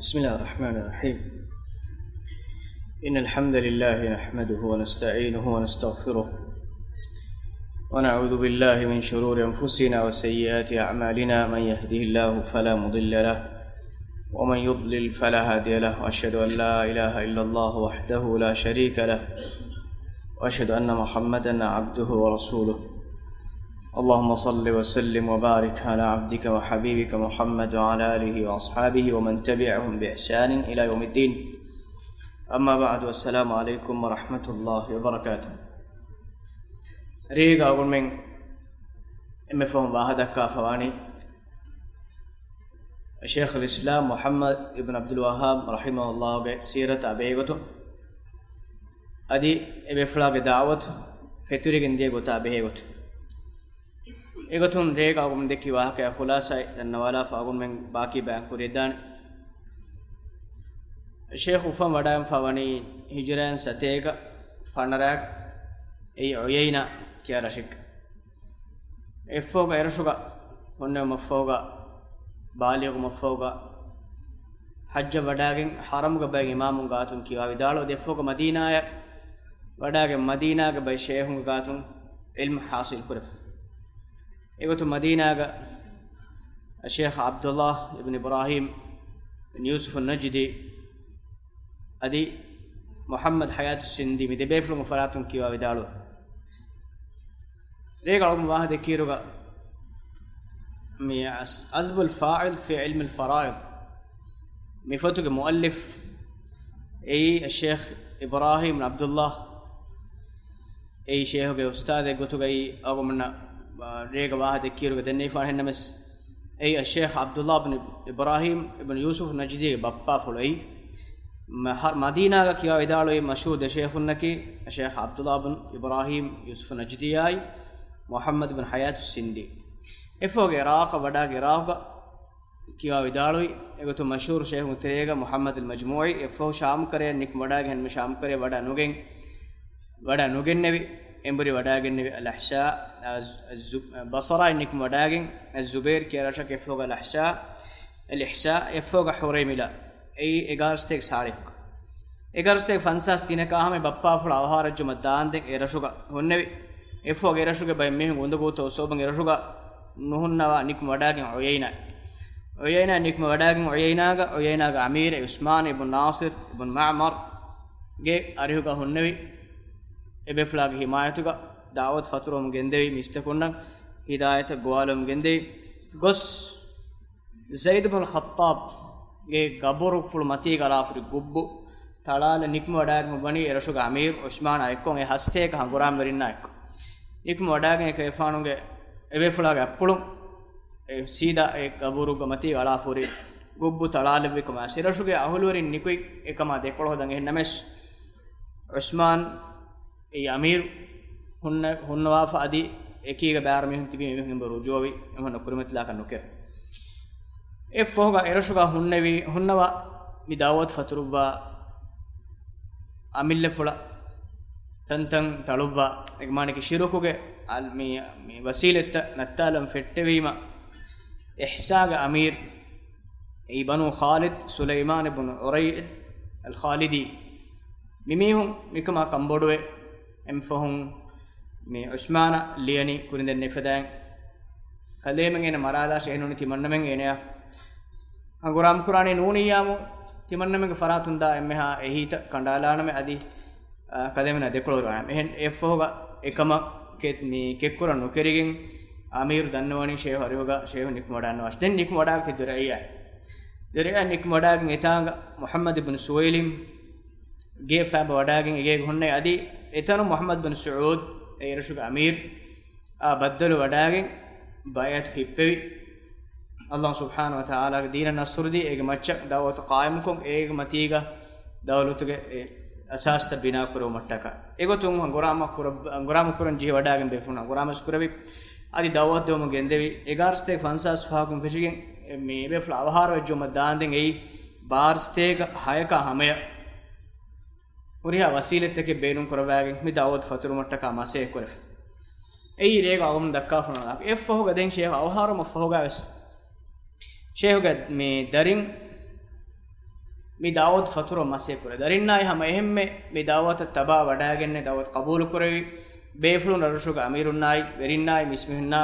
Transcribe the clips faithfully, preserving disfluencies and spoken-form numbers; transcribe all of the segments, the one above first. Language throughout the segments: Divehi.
بسم الله الرحمن الرحيم. إن الحمد لله نحمده ونستعينه ونستغفره، ونعوذ بالله من شرور أنفسنا وسيئات أعمالنا. من يهده الله فلا مضل له، ومن يضلل فلا هادي له، وأشهد أن لا إله إلا الله وحده لا شريك له، وأشهد أن محمدا عبده ورسوله. اللهم صل وسلم وبارك على عبدك وحبيبك محمد وعلى آله وأصحابه ومن تبعهم بإحسان إلى يوم الدين. أما بعد، السلام عليكم ورحمة الله وبركاته. ރޭގަ އަޅުގަނޑުމެން އެންމެ ފަހުން ވާހަކަ ދައްކާފަވާނީ، ޝޭޚުލް އިސްލާމް މުޙައްމަދު އިބްނު ޢަބްދުލް ވައްހާބް ރަޙިމަހުﷲގެ ސީރަތާ ބެހޭގޮތުން، އަދި އެބޭފުޅާގެ ދަޢުވަތު ފެތުރިގެން ދިޔަ ގޮތާ ބެހޭގޮތުން. އެގޮތުން ރޭގަ އަޅުގަނޑުމެން ދެއްކި ވާހަކައާ ޚުލާޞާއެއް ދަންނަވާލާފަ އަޅުގަނޑުމެން ބާކީ ބަޔާން ކުރިއަށްދާނެ. ޝޭޚު އުފަން ވަޑައިގެންފަ ވަނީ ހިޖުރައިން ސަތޭކަ ފަނަރައަށް، އެއީ ޢުޔައިނާ ކިޔާ ރަށެއްގަ. އެއަށްފަހުގަ އެރަށުގަ ހުންނެވުމަށްފަހުގަ، ބާލިޣުވުމަށްފަހުގަ، ޙައްޖަށް ވަޑައިގެން ޙަރަމުގަ ބައި އިމާމުން ގާތުން ކިޔަވާ ވިދާޅުވި. އެއަށްފަހުގަ މަދީނާއަށް ވަޑައިގެން މަދީނާގެ ބައި ޝޭޚުންގެ ގާތުން ޢިލްމު ޙާޞިލް ކުރެފަ. އެގޮތުން މަދީނާގަ ޝޭޚް ޢަބްދުﷲ އިބްނު އިބްރާހީމް އިބްނު ޔޫސުފު ނަޖްދީ އަދި މުޙައްމަދު ޙަޔާތު ސިންދީ މި ދެބޭފުޅުން ފަރާތުން ކިޔަވާ ވިދާޅުވި. ރޭގަ އަޅުގަނޑު ވާހަކަ ދެއްކިއިރުގަ މި އަސް-، އަދަބުލް ފާޢިލް ފީ ޢިލްމިލް ފަރާއިޟް މި ފޮތުގެ މުއައްލިފް އެއީ އައްޝޭޚް އިބްރާހީމް ޢަބްދުﷲ، އެއީ ޝޭޚުގެ އުސްތާޛެއް ގޮތުގައި އަޅުގަނޑުމެންނަށް، އާ، ރޭގަ ވާހަކަ ދެއްކިއިރުގަ ދެންނެވިފާނެ. އެހެންނަމަވެސް، އެއީ އައްޝޭޚް ޢަބްދުﷲ ބިން އިބްރާހީމް އިބްނު ޔޫސުފް ނަޖްދީގެ ބައްޕާފުޅު. އެއީ މަ-، މަދީނާގަ ކިޔަވާ ވިދާޅުވި މަޝްހޫރު ދެ ޝޭޚުންނަކީ އައްޝޭޚް ޢަބްދުﷲ ބިން އިބްރާހީމް ޔޫސުފް ނަޖްދީއާއި މުޙައްމަދު ބިން ޙަޔާތު ސިންދީ. އެއަށްފަހުގަ ޢިރާޤަށް ވަޑައިގެން ޢިރާޤުގަ ކިޔަވާ ވިދާޅުވި. އެގޮތުން މަޝްހޫރު ޝޭޚުންގެ ތެރޭގަ މުޙައްމަދުލް މަޖްމޫޢީ. އެއަށްފަހު ޝާމް ކަރައަށް ނިކުމެ ވަޑައިގެން، ޝާމް ކަރައަށް ވަޑައި ނުގެން، ވަޑައި ނުގެންނެވި، އެނބުރި ވަޑައިގެންނެވި އަލްއަޙްސާ، އަ-، އައްޒު-، ބަޞަރާއިން ނިކުމެ ވަޑައިގެން، އައްޒުބައިރު ކިޔާ ރަށަކަށް. އެއަށްފަހުގަ އަލްއަޙްސާ، އަލްއިޙްސާ، އެއަށްފަހުގަ ޙުރައިމިލާ. އެއީ އެގާރަ ސަތޭކަ ސާޅީހުގަ. އެގާރަ ސަތޭކަ ފަންސާސް ތިނަކާ ހަމަ ބައްޕާފުޅު އަވަހާރައްޖުމަށް ދާންދެން އެ ރަށުގަ ހުންނެވި. އެއަށްފަހުގަ އެ ރަށުގެ ބައެއް މީހުން އުނދަގޫތައް އުސޫބަން އެ ރަށުގަ ނުހުންނަވާ ނިކުމެ ވަޑައިގެން ޢުޔައިނާ. ޢުޔައިނާ ނިކުމެ ވަޑައިގެން ޢުޔައިނާގަ، ޢުޔައިނާގެ އަމީރެއް ޢުސްމާން އިބްނު ނާޞިރު އިބްނު މަޢުމަރުގެ އަރިހުގަ ހުންނެވި. އެބޭފުޅާގެ ހިމާޔަތުގަ ދަޢުވަތު ފަތުރުވަމުން ގެންދެވި، މީސްތަކުންނަށް ހިދާޔަތަށް ގޮވާލުމުން ގެންދެވި ގޮސް، ޒައިދު ބިން ޚައްޠާބްގެ ގަބުރުފުޅު މަތީގަ އަޅާފަ ހުރި ގުއްބު ތަޅާލަ ނިކުމެ ވަޑައިގެން ވަނީ އެރަށުގެ އަމީރު ޢުސްމާނާ އެއްކޮށް، އެ ހަސަތޭކަ ހަނގުރާމަވެރިންނާ އެއްކޮށް. ނިކުމެ ވަޑައިގެން އެކަލޭގެފާނުގެ އެބޭފުޅާގެ އަތްޕުޅުން އެ ސީދާ އެ ގަބުރުގެ މަތީގަ އަޅާފަ ހުރި ގުއްބު ތަޅާލެއްވި ކަމަށް އެރަށުގެ އަހުލުވެރިން ނިކުތް އެކަމާ ދެކޮޅަށް ހޮދަން. އެހެންނަމަވެސް، ޢުސްމާން އެ އަމީރު ހުންނަ-، ހުންނަވާފަ އަދި އެކީގަ ބާރު މީހުން ތިބީ މީހުން އެނބުރި ރުޖޫޢަވި އެމީހުންނަށް ކުރިމަތިލާކަށް ނުކެރޭ. އެއަށްފަހުގަ އެރަށުގަ ހުންނެވި، ހުންނަވާ މި ދަޢުވަތު ފަތުރުއްވާ އަމިއްލަފުޅަށް ތަންތަން ތަޅުއްވާ، އެގެ މާނައަކީ ޝިރުކުގެ އަލް-، މި، މި ވަސީލަތްތައް ނައްތާލަން ފެއްޓެވީމަ، އިޙްސާގެ އަމީރު އެއީ ބަނޫ ޚާލިދު ސުލައިމާނު ބުނު ޢުރައި އަލް ޚާލިދީ. މި މީހުން މިކަމާ ކަންބޮޑުވެ، އެންމެ ފަހުން މި ޢުސްމާނަށް ލިޔަނީ ކުރިން ދެން ނިފަދައިން. ކަލޭމެން އޭނަ މަރާލާށޭ އެހެންނޫނީ ތިމަންނަމެން އޭނަޔާ ހަނގުރާމަ ކުރާނީ ނޫނިއްޔާމު ތިމަންނަމެންގެ ފަރާތުން ދާ އެންމެހާ އެހީތައް ކަނޑާލާނަމޭ އަދި، އާ، ކަލޭމެނާ ދެކޮޅު އިރުވާނަމޭ. އެހެން އެއަށްފަހުގަ އެކަމަށް ކެ-، މި ކެއްކުރަން ނުކެރިގެން އަމީރު ދަންނަވަނީ ޝޭހު އަރިހުގަ ޝޭހު ނިކުމެވަޑައިގަންނަވާށޭ. ދެން ނިކުމެވަޑައިގަތީ ދުރައިއްޔާ. ދުރައިއްޔާ ނިކުމެވަޑައިގެން އެތާނގަ މުޙައްމަދު ބިން ސުވައިލިމް ގެ ފައިބަ ވަޑައިގެން އެގޭގަ ހުންނެވި. އަދި އެތަނުން މުޙައްމަދު ބިން ސުޢޫދު އެ އެރަށުގެ އަމީރު އާ ބައްދަލު ވަޑައިގެން ބައިޢަތު ހިއްޕެވި. އައްލާހު ސުބްޙާނަހު ވަތަޢާލާގެ ދީނަށް ނަޞްރު ދީ، އޭގެ މައްޗަށް ދަޢުވަތު ޤާއިމުކޮށް، އޭގެ މަތީގަ ދައުލަތުގެ އެ އަސާސްތައް ބިނާކުރެވުމަށްޓަކާ. އެގޮތުން ހަނގުރާމަ ކުރަ-، ހަނގުރާމަ ކުރަން ޖެހިވަޑައިގެން ބޭފުޅުން ހަނގުރާމަވެސް ކުރެވި. އަދި ދަޢުވަތު ދެވުމުން ގެންދެވި. އެގާރަ ސަތޭކަ ފަންސާސް ފަހަކުން ފެށިގެން އެ މި އެބޭފުޅުން އަވަހާރަވެއްޖެއްޔާމު ދާންދެން އެއީ ބާރަ ސަތޭކަ ހަޔަކާ ހަމަޔަށް ހުރިހާ ވަސީލަތްތަކެއް ބޭނުންކުރައްވައިގެން މި ދަޢުވަތު ފަތުރުވުމަށްޓަކާ މަސައްކަތް ކުރެފަ. އެއީ ރޭގަ އަޅުގަނޑު ދައްކާފަ ވަނީ. އެއަށްފަހުގަ ދެން ޝޭހު އަވަހާރަވުމަށްފަހުގަވެސް ޝޭހުގެ މި ދަރިން މި ދަޢުވަތު ފަތުރު މަސޭ ކުރޭ. ދަރިންނާއި ހަމަ އެހެންމެ މި ދަޢުވަތަށް ތަބާ ވަޑައިގެންނެ ދަޢުވަތު ޤަބޫލު ކުރެވި ބޭފުޅުން ރަށުރަށުގެ އަމީރުންނާއި ވެރިންނާއި މިސްމިހުންނާ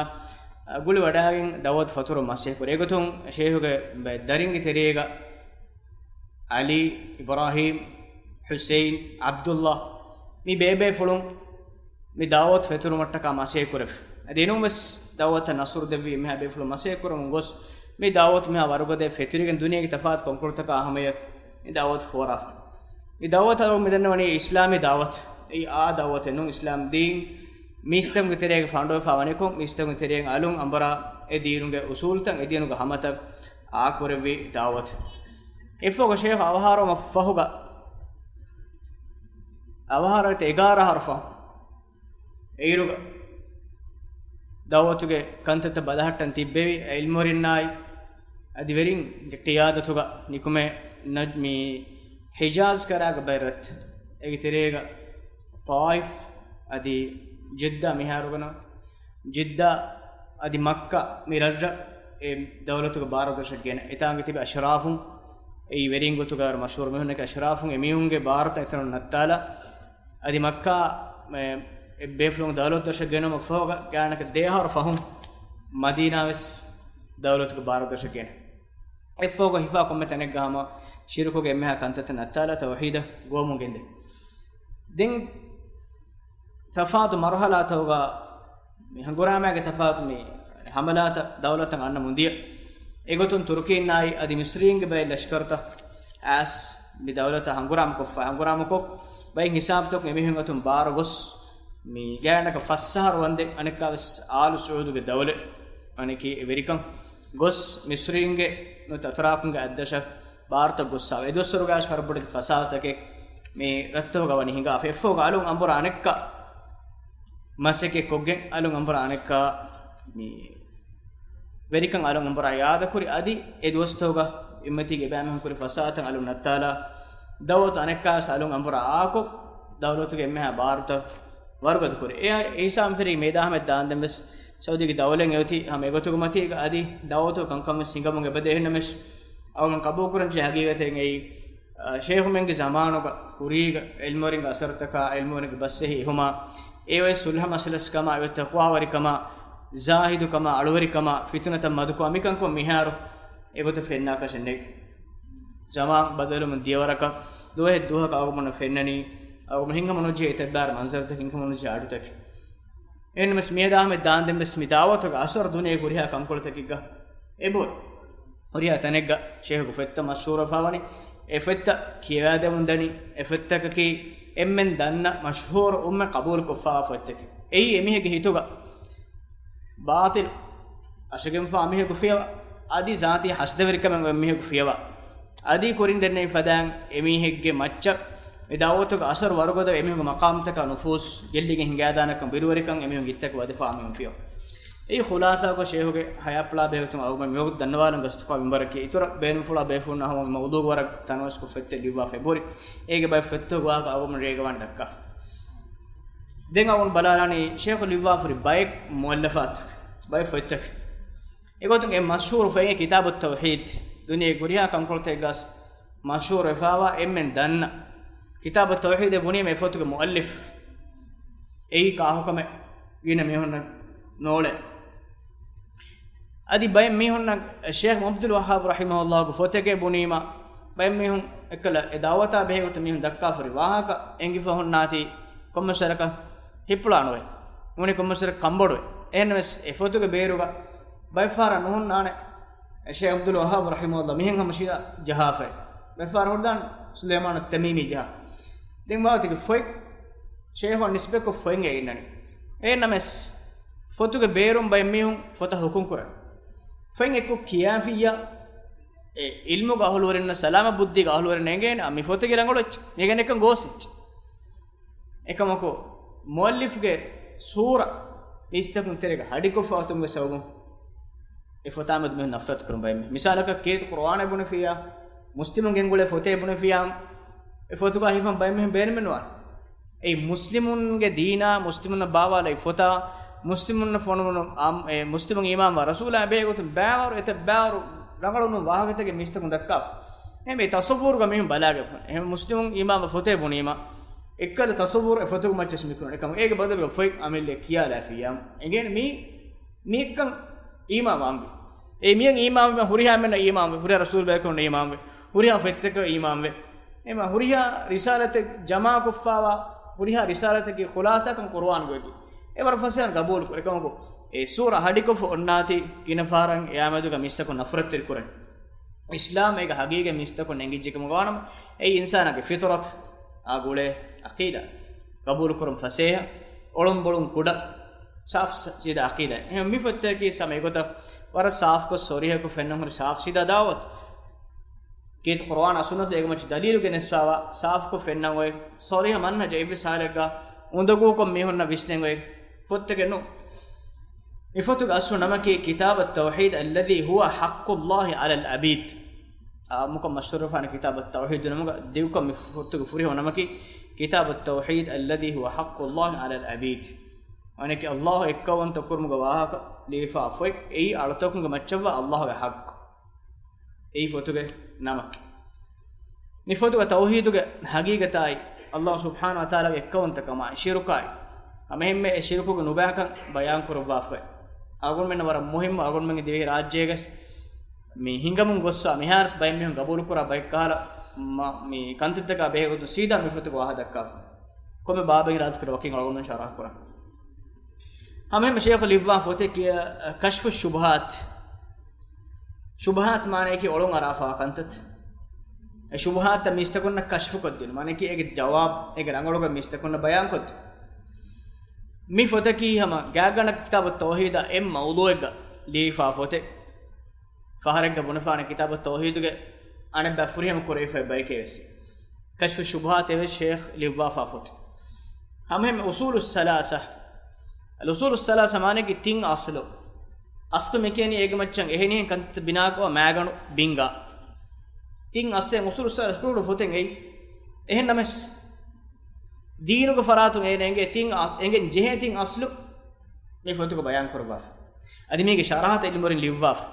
ގުޅި ވަޑައިގެން ދަޢުވަތު ފަތުރު މަސޭ ކުރޭ. އެގޮތުން ޝޭހުގެ ދަރިންގެ ތެރޭގަ ޢަލީ، އިބްރާހީމް، ޙުސައިން، ޢަބްދުﷲ މި ބޭބޭފުޅުން މި ދަޢުވަތު ފެތުރުމަށްޓަކާ މަސޭ ކުރެފި. އަދި އެނޫން ވެސް ދަޢުވަތަށް ނަޞްރު ދެއްވި އެންމެހާ ބޭފުޅުން މަސޭ ކުރަމުން ގޮސް، މި ދަޢުވަތު މިހާ ވަރުގަދަ ފެތުރިގެން ދުނިޔޭގެ ތަފާތު ކޮންކޮޅުތަކާ ހަމަޔަށް މި ދަޢުވަތު ފޯރާފަ. މި ދަޢުވަތު އަޅު މިދަންނަވަނީ އިސްލާމީ ދަޢުވަތު. އެއީ އާ ދަޢުވަތެއް ނޫން، އިސްލާމް ދީން މީސްތަކުގެ ތެރޭގަ ފަނޑޮވެފާ ވަނިކޮށް، މީސްތަކުގެ ތެރެއިން އަލުން އަނބުރާ އެ ދީނުގެ އުސޫލުތައް، އެ ދީނުގެ ހަމަތައް އާކުރެއްވި ދަޢުވަތު. އެއަށްފަހު ޝޭޚް އަވަހާރަވުމަށް ފަހުގަ، އަވަހާރަވެތި އެގާރަ އަހަރު ފަހު އެއިރުގަ ދަޢުވަތުގެ ކަންތައްތައް ބަލަހައްޓަން ތިއްބެވި ޢިލްމުވެރިންނާއި އަދި ވެރިންގެ ޤިޔާދަތުގަ ނިކުމެ ނަޖް-، މި ޙިޖާޒް ކަރާގަ ބައި ރަށްތައް، އޭގެ ތެރޭގަ ޠާއިފް އަދި ޖިއްދާ މިހާރުގަނަ ޖިއްދާ އަދި މައްކާ މި ރަށްރަށް އެ ދައުލަތުގެ ބާރު ދޮށަށް ގެނަ، އެތާނގެ ތިބި އަޝްރާފުން، އެއީ ވެރިން ގޮތުގަ މަޝްހޫރު މީހުންނެކޭ އަޝްރާފުން، އެ މީހުންގެ ބާރުތައް އެތަނުން ނައްތާލާ، އަދި މައްކާ އެ ބޭފުޅުން ދައުލަތު ދޮށަށް ގެނުމަށް ފަހުގަ ގާނަކަށް ދެއަހަރު ފަހުން މަދީނާ ވެސް ދައުލަތުގެ ބާރު ދޮށަށް ގެނަ. އެއަށްފަހުގަ ހިފާ ކޮންމެ ތަނެއްގަ ހަމަ ޝިރުކުގެ އެންމެހާ ކަންތައްތައް ނައްތާލާ ތައުޙީދަށް ގޮވަމުން ގެންދޭ. ދެން ތަފާތު މަރުޙަލާތަކުގަ މި ހަނގުރާމައިގެ ތަފާތު މި ހަމަލާތައް ދައުލަތަށް އަންނަމުން ދިޔަ. އެގޮތުން ތުރުކީންނާއި އަދި މިޞްރީންގެ ބައެއް ލަޝްކަރުތައް އައިސް މި ދައުލަތަށް ހަނގުރާމަކޮށްފަ، ހަނގުރާމަކޮށް ބައެއް ހިސާބުތަކުން އެމީހުން އަތުން ބާރު ގޮސް، މި ގާތްގަނޑަކަށް ފަސް އަހަރު ވަންދެން އަނެއްކާވެސް އާލު ސުޢޫދުގެ ދައުލަތް އަނެކީ އެ ވެރިކަން ގޮސް މިޞްރީންގެ ނުވަތަ އަތުރާކުންގެ އަތްދަށަށް ބާރުތައް ގޮއްސާފަ. އެ ދުވަސްވަރުގައި ހަރުބޮޑެތި ފަސާދަތަކެއް މި ރަށްތަކުގަ ވަނީ ހިނގާފަ. އެއަށްފަހުގަ އަލުން އަނބުރާ އަނެއްކާ މަސައްކަތް ކޮށްގެން އަލުން އަނބުރާ އަނެއްކާ މި ވެރިކަން އަލުން އަނބުރާ އިޢާދަކުރި. އަދި އެ ދުވަސްތަކުގަ އެއްމަތީގެ އެބައިމީހުން ކުރި ފަސާދަތައް އަލުން ނައްތާލާ، ދައުލަތު އަނެއްކާވެސް އަލުން އަނބުރާ އާކޮށް، ދައުލަތުގެ އެންމެހާ ބާރުތައް ވަރުގަދަ ކުރި. އެ އެ ހިސާބުން ފެށިގެން މިއަދާ ހަމަޔަށް ދާންދެން ވެސް ސައުދީގެ ދައުލައެއް އޮތީ ހަމަ އެގޮތުގެ މަތީގަ އަދި ދައުލަތުގެ ކަންކަން ވެސް ހިނގަމުން އެބަދޭ. އެހެންނަމަވެސް އަޅުގަނޑު ޤަބޫލުކުރަންޖެހޭ ހަގީގަތެއް އެއީ، އަ، ޝޭޚުމެންގެ ޒަމާނުގަ ކުރީގަ ޢިލްމުވެރިންގެ އަސަރުތަކާ، ޢިލްމުވެރިންގެ ބަސްއެހީ އެހުމާ، އެއީ ޞުލްޙަ މަޖިލިސްކަމާ، އެއީ ތަޤްވާވެރިކަމާ، ޒާހިދުކަމާ، އަޅުވެރިކަމާ، ފިތުނަތައް މަދުކުރުމާ މިކަންކޮށް މިހާރު އެގޮތަށް ފެންނާކަށެއް ނެތް. ޒަމާން ބަދަލުމުން ދިޔަ ވަރަކަށް ދުވަހެއް ދުވަހަކަށް އަޅުގަނޑަށް ފެންނަނީ، އަޅުގަނޑު ހިނގަމުން ނުޖެހޭ އެތައްބާރު މަންޒަރުތަކެއް، ހިނގަމުން ނުޖެހޭ އަޑުތަކެއް. އެހެންނަމަވެސް މިއަދާ ހަމަޔަށް ދާންދެން ވެސް މި ދަޢުވަތުގެ އަސަރު ދުނިޔޭގެ ހުރިހާ ކަންކޮޅުތަކެއްގަ އެބަހުރި. ހުރިހާ ތަނެއްގަ ޝޭޚު ފޮތްތައް މަޝްހޫރުވެފަ ވަނީ، އެ ފޮތްތައް ކިޔަވާދެމުން ދަނީ، އެ ފޮތްތަކަކީ އެންމެން ދަންނަ މަޝްހޫރު އުންމެން ޤަބޫލުކޮށްފަވާ ފޮތްތަކެއް. އެއީ އެމީހެއްގެ ހިތުގަ ބާޠިލު އަށަގެންފާ މީހަކު ފިޔަވާ، އަދި ޒާތީ ހަސަދަވެރިކަމެއް އޮތް މީހަކު ފިޔަވާ، އަދި ކުރިން ދެންނެވި ފަދައިން އެމީހެއްގެ މައްޗަށް މި ދަޢުވަތުގެ އަސަރު ވަރުގަދަ އެމީހުންގެ މަޤާމުތަކާ ނުފޫޒު ގެއްލިގެން ހިނގާދާނެކަން ބިރުވެރިކަން އެމީހުން ހިތްތަކު ވަދެފާ މީހުން ފިޔަވާ. އެއީ ޚުލާޞާކޮށް ޝޭޚުގެ ޙަޔާތްޕުޅާ ބެހޭގޮތުން އަޅުގަނޑު މިވަގުތު ދަންނަވާލަން ގަސްތުފާ މިންވަރަކީ އިތުރަށް ބޭނުންފުޅާ ބޭފުޅުންނަށް ހަމަ މައުޟޫޢު ވަރަށް ތަނަވަސްކޮށް ފޮތްތައް ލިޔުއްވާފަ އެބަހުރި. އޭގެ ބައެއް ފޮތްތަކުގެ ވާހަކަ އަޅުގަނޑު ރޭގަވާން ދައްކާފަ. ދެން އަޅުގަނޑު ބަލާލާނީ ޝޭޚު ލިޔުއްވާފަ ހުރި ބައެއް މުއައްލަފާތު، ބައެއް ފޮތްތަކެއް. އެގޮތުން އެ މަޝްހޫރު ފޮތް ކިތާބު ތައުޙީދު، ދުނިޔޭގެ ހުރިހާ ކަންކޮޅުތަކެއްގަސް މަޝްހޫރު ވެފާވާ އެންމެން ދަންނަ ކިތާބު ތައުޙީދެއް ބުނީމަ އެ ފޮތުގެ މުއައްލިފް އެއީ ކާކުކަމެއް ގިނަ މީހުންނަށް ނޯޅެ. އަދި ބައެއް މީހުންނަށް ޝޭޚް ޢަބްދުލް ވައްހާބް ރަޙިމަހުﷲގެ ފޮތެކޭ ބުނީމަ، ބައެއް މީހުން އެއްކަލަ އެ ދަޢުވަތާ ބެހޭގޮތަށް މީހުން ދައްކާފަ ހުރި ވާހަކަ އެނގިފަ ހުންނާތީ ކޮންމެސް ވަރަކަށް ހިތްޕުޅާނުވޭ. ނޫނީ ކޮންމެސް ވަރަކަށް ކަންބޮޑުވޭ. އެހެންނަމަވެސް އެ ފޮތުގެ ބޭރުގަ ބައެއްފަހަރަށް ނުހުންނާނެ ޝޭޚް ޢަބްދުލް ވައްހާބް ރަޙިމަހުﷲ މިހެން ހަމަ ޝިޔަ ޖަހާފައި. ބައެއްފަހަރަށް ހުރިދާނެ ސުލައިމާނު ތަމީމީ ޖަހާ. ދެން ވާހަކަ ތިބި ފޮތް ޝޭޚުއަށް ނިސްބަތްކޮށް ފޮތް އެ އިންނަނީ. އެހެންނަމަވެސް ފޮތުގެ ބޭރުން ބައެއް މީހުން ފޮތަށް ޙުކުމް ކުރަން. ފޮތް އެއްކޮށް ކިޔާފިއްޔާ، އެ ޢިލްމުގެ އަހުލުވެރިންނަށް، ސަލާމަތް ބުއްދީގެ އަހުލުވެރިންނަށް އެނގޭނެ މި ފޮތެއްގެ ރަނގަޅު އެއްޗެއް، މި ގެނެއްކަން ގޯސް އެއްޗެއް. އެކަމަކު، މުއައްލިފްގެ ސޫރަ މީސްތަކުން ތެރޭގަ ހަޑިކޮށްފަ އޮތުމުގެ ސަބަބުން އެ ފޮތާމެދު މީހުން ނަފްރަތު ކުރަން ބައެއް މީހުން. މިސާލަކަށް ކީރިތި ޤުރުއާނެއް ބުނެފިއްޔާ، މުސްލިމުން ގެންގުޅޭ ފޮތެއް ބުނެފިއްޔާ، އެ ފޮތުގަ ހިފަން ބައެއް މީހުން ބޭނުމެއް ނުވާނެ. އެއީ މުސްލިމުންގެ ދީނާ، މުސްލިމުންނަށް ބާވާލައި ފޮތާ، މުސްލިމުންނަށް ފޮނުވުނު އާ، އެ މުސްލިމުން އީމާންވާ ރަސޫލާ ބެހޭގޮތުން ބައިވަރު އެތައް ބައިވަރު ރަނގަޅު ނޫން ވާހަކަތަކެއް މީސްތަކުން ދައްކާ. އެހެން މި ތަޞައްވުރުގަ މީހުން ބަލާގެ އެހެން މުސްލިމުން އީމާންވެ ފޮތެއް ބުނީމަ، އެއްކަލަ ތަޞައްވުރު އެ ފޮތުގެ މައްޗަށް މި ކުރަން. އެކަމަކު އޭގެ ބަދަލުގަ ފޮތް އަމިއްލަ ކިޔާލާފިއްޔާ އެނގޭނެ މީ، މިއެއްކަން އީމާން ވާންވީ. އެ މިއަން އީމާންވީމަ ހުރިހާ އެންމެންނަށް އީމާންވޭ، ހުރިހާ ރަސޫލް ބޭކަލުންނަށް އީމާންވޭ، ހުރިހާ ފޮތްތަކަށް އީމާންވޭ. އެމަ ހުރިހާ ރިސާލަތެއް ޖަމާކޮށްފާވާ، ހުރިހާ ރިސާލަތަކީ ޚުލާޞާކަން ޤުރުއާންގައި އެވަރަށް ފަސޭހައިން ގަބޫލު ކުރޭ. އެކަމަކު އެ ސޫރަ ހަޑިކޮށްފަ އޮންނާތީ ގިނަ ފަހަރަށް އެއާމެދުގަ މީސްތަކުން ނަފްރަތުތެރި ކުރަން. އިސްލާމް އޭގެ ހަގީގަތް މީސްތަކުން ނެނގިއްޖެކަމުގަ ވާނަމަ، އެއީ އިންސާނާގެ ފިޠުރަތު އާ ގުޅޭ ޢަޤީދާ. ގަބޫލުކުރުން ފަސޭހަ، އޮޅުންބޮޅުން ކުޑަ، ސާފު ސ-، ސީދާ ޢަޤީދާ. އެހެން މި ފޮތްތަކީ ސަމަ އެގޮތަށް ވަރަށް ސާފުކޮށް ސޮރީޙަކޮށް ފެންނަން ހުރި ސާފު ސީދާ ދަޢުވަތު. ކީރިތި ޤުރުއާން އާ ސުންނަތު އޭގެ މައްޗަށް ދަލީލު ގެނެސްފާވާ ސާފުކޮށް ފެންނަން އޮތް ސޮރީޙަ މަންހަޖެއް އިބްލީސް ހާލެއްގަ އުނދަގޫކޮށް މީހުންނަށް ވިސްނެން އޮތް ފޮތެއް ނޫން. މި ފޮތުގެ އަސްލު ނަމަކީ ކިތާބު ތައުޙީދް އައްލަޛީ ހުވަ ޙައްޤުﷲ ޢަލަލް ޢަބީދް. އާއްމުކޮށް މަޝްހޫރުވެފާނެ ކިތާބު ތައުޙީދު ނަމުގަ ދިގުކޮށް މި ފޮތުގެ ފުރިހަމަ ނަމަކީ ކިތާބު ތައުޙީދް އައްލަޛީ ހުވަ ޙައްޤުﷲ ޢަލަލް ޢަބީދް. މާނައަކީ ﷲ އެއްކައުވަންތަ ކުރުމުގެ ވާހަކަ ލިޔެފާ ފޮތް. އެއީ އަޅުތަކުންގެ މައްޗަށްވާ ﷲގެ ޙައްޤު. އެއީ ފޮތުގެ ނަމަކީ. މި ފޮތުގަ ތައުޙީދުގެ ހަގީގަތާއި، ﷲ ސުބްޙާނަހޫ ވަތަޢާލާގެ އެއްކައުވަންތަކަމާއި، ޝިރުކާއި، ހަމައެހެންމެ އެ ޝިރުކުގެ ނުބައިކަން ބަޔާންކުރައްވާފައި. އަޅުގަނޑުމެންނަށް ވަރަށް މުހިއްމު، އަޅުގަނޑުމެންގެ ދިވެހި ރާއްޖޭގަސް މި ހިނގަމުން ގޮއްސަ މިހާރުސް ބައެއް މީހުން ގަބޫލުކުރާ ބައެއް ކަހަލަ މަ-، މި ކަންތައްތަކާ ބެހޭގޮތުން ސީދާ މި ފޮތުގަ ވާހަކަ ދައްކާފަ. ކޮންމެ ބާބެއް އިރާދަކުރެ ވަކިން އަޅުގަނޑު ޝަރަޙަ ކުރަން. ހަމައެހެންމެ ޝޭޚު ލިއްވާ ފޮތެއް ކިޔާ، ކަޝްފު ޝުބުހާތް. ޝުބުހާތް މާނައަކީ އޮޅުން އަރާފާ ކަންތައް. އެ ޝުބުހާތްތައް މީސްތަކުންނަށް ކަޝްފުކޮށްދިނުން. މާނައަކީ އޭގެ ޖަވާބު، އޭގެ ރަނގަޅުކަން މީސްތަކުންނަށް ބަޔާންކޮށްދިނުން. މި ފޮތަކީ ހަމަ ގާތްގަނޑަކަށް ކިތާބު ތައުޙީދާ އެއް މައުޟޫޢެއްގަ ލިޔެފާ ފޮތެއް. ފަހަރެއްގަ ބުނެފާނެ ކިތާބު ތައުޙީދުގެ އަނެއްބައި ފުރިހަމަ ކުރެވިފައި ބައެކޭ ވެސް. ކަޝްފު ޝުބުހާތޭ ވެސް ޝޭޚް ލިއްވާފާ ފޮތެއް. ހަމައެހެންމެ އުޞޫލުއް ސަލާސަ. އަލް އުޞޫލުއް ސަލާސަ މާނައަކީ ތިން އަޞްލު. އަޞްލު މިކިޔަނީ އޭގެ މައްޗަށް އެހެނިހެން ކަންތައް ބިނާކޮށް މައިގަނޑު ބިންގާ. ތިން އަޞްލެއް އުޞޫލުއް ސަލާސަ ކުޑަކުޑަ ފޮތެއް އެއީ. އެހެން ނަމަވެސް، ދީނުގެ ފަރާތުން އޭނަ އެނގޭ ތިން އަ-، އެނގެން ޖެހޭ ތިން އަޞްލު މި ފޮތުގަ ބަޔާން ކުރައްވާފަ. އަދި މީގެ ޝަރަޙަތައް ޢިލްމުވެރިން ލިޔުއްވާފަ.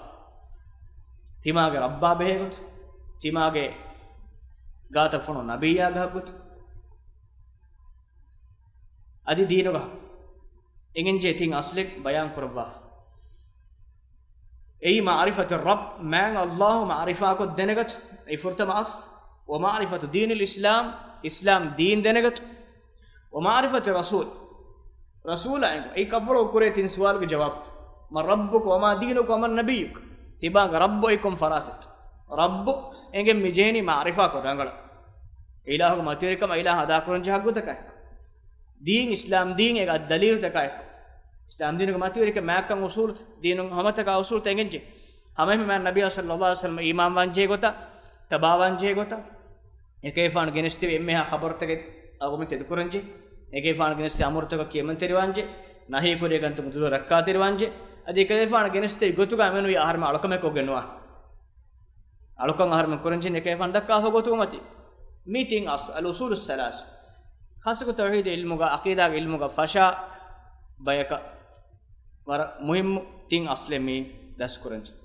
ތިމާގެ ރައްބާ ބެހޭގޮތު، ތިމާގެ ގާތަށް ފޮނު ނަބިއްޔާގެ ހައްގުތައް، އަދި ދީނުގަ އެނގެންޖެހޭ ތިން އަޞްލެއް ބަޔާން ކުރައްވާފަ. އެއީ މަޢުރިފަތު ރައްބް، މާތް ﷲ މަޢުރިފާކޮށް ދެނެގަތު، އެއީ ފުރަތަމަ އަޞްލު. ވަމަޢުރިފަތު ދީނިލް އިސްލާމް، އިސްލާމް ދީން ދެނެގަތު. ވަމަޢުރިފަތި ރަސޫލް، ރަސޫލާ އެނގުން. އެއީ ކައްވަރު ކުރޭ ތިން ސުވާލުގެ ޖަވާބު. މަން ރައްބުކަ ވަމާ ދީނުކަ ވަމަން ނަބިއްޔުކަ؟ ތިބާގެ ރައްބު އެއީ ކޮން ފަރާތެއްތަ؟ ރައްބު އެނގެން މި ޖެހެނީ މަޢުރިފާކޮށް ރަނގަޅަށް. އިލާހުގެ މަތިވެރިކަމާ އިލާހު އަދާކުރަންޖެހޭ ހައްގުތަކާއެކު. ދީން އިސްލާމް ދީން އޭގެ ދަލީލުތަކާއެކު. އިސްލާމް ދީނުގެ މަތިވެރިކަން މާތްކަން އުޞޫލުތައް، ދީނު ހަމަތަކާ އުޞޫލުތައް އެނގެންޖެހޭ. ހަމައެހެންމެ މާތް ނަބިއްޔާ ޞައްލައްލާހު ޢަލައިހި ވަސައްލަމަށް އީމާންވާންޖެހޭ ގޮތާ، ތަބާވާންޖެހޭ ގޮތާ، އެކަލޭގެފާނު ގެނެސްދެވި އެންމެހާ ޚަބަރުތަކެއް އަޅުގަނޑުމެން ތެދުކުރަންޖެހޭ. އެކަލޭގެފާނު ގެނެސްދެވި އަމުރުތަކަށް ކިޔަމަންތެރިވާންޖެހޭ. ނަހީ ކުރި ކަންތަކުން ދުރަށް ރައްކާތެރިވާންޖެހޭ. އަދި އެކަލޭގެފާނު ގެނެސްދެވި ގޮތުގަ އެންމެނުން އަހަރެމެން އަޅުކަމެއް ކޮށްގެން ނުވާނެ. އަޅުކަން އަހަރެމެން ކުރަންޖެހޭ އެކަލޭގެފާނު ދައްކާފަ ގޮތުގަ މަތި. މީ ތިން އަޞްލު، އަލް އުޞޫލުއް ސަލާސަ. ޚާއްޞަކޮށް ތައުޙީދު ޢިލްމުގަ، ޢަޤީދާގެ ޢިލްމުގަ ފަށާ ބަޔަކަށް ވަރަށް މުހިއްމު ތިން އަޞްލެއް މި ދަސްކުރަންޖެހޭ.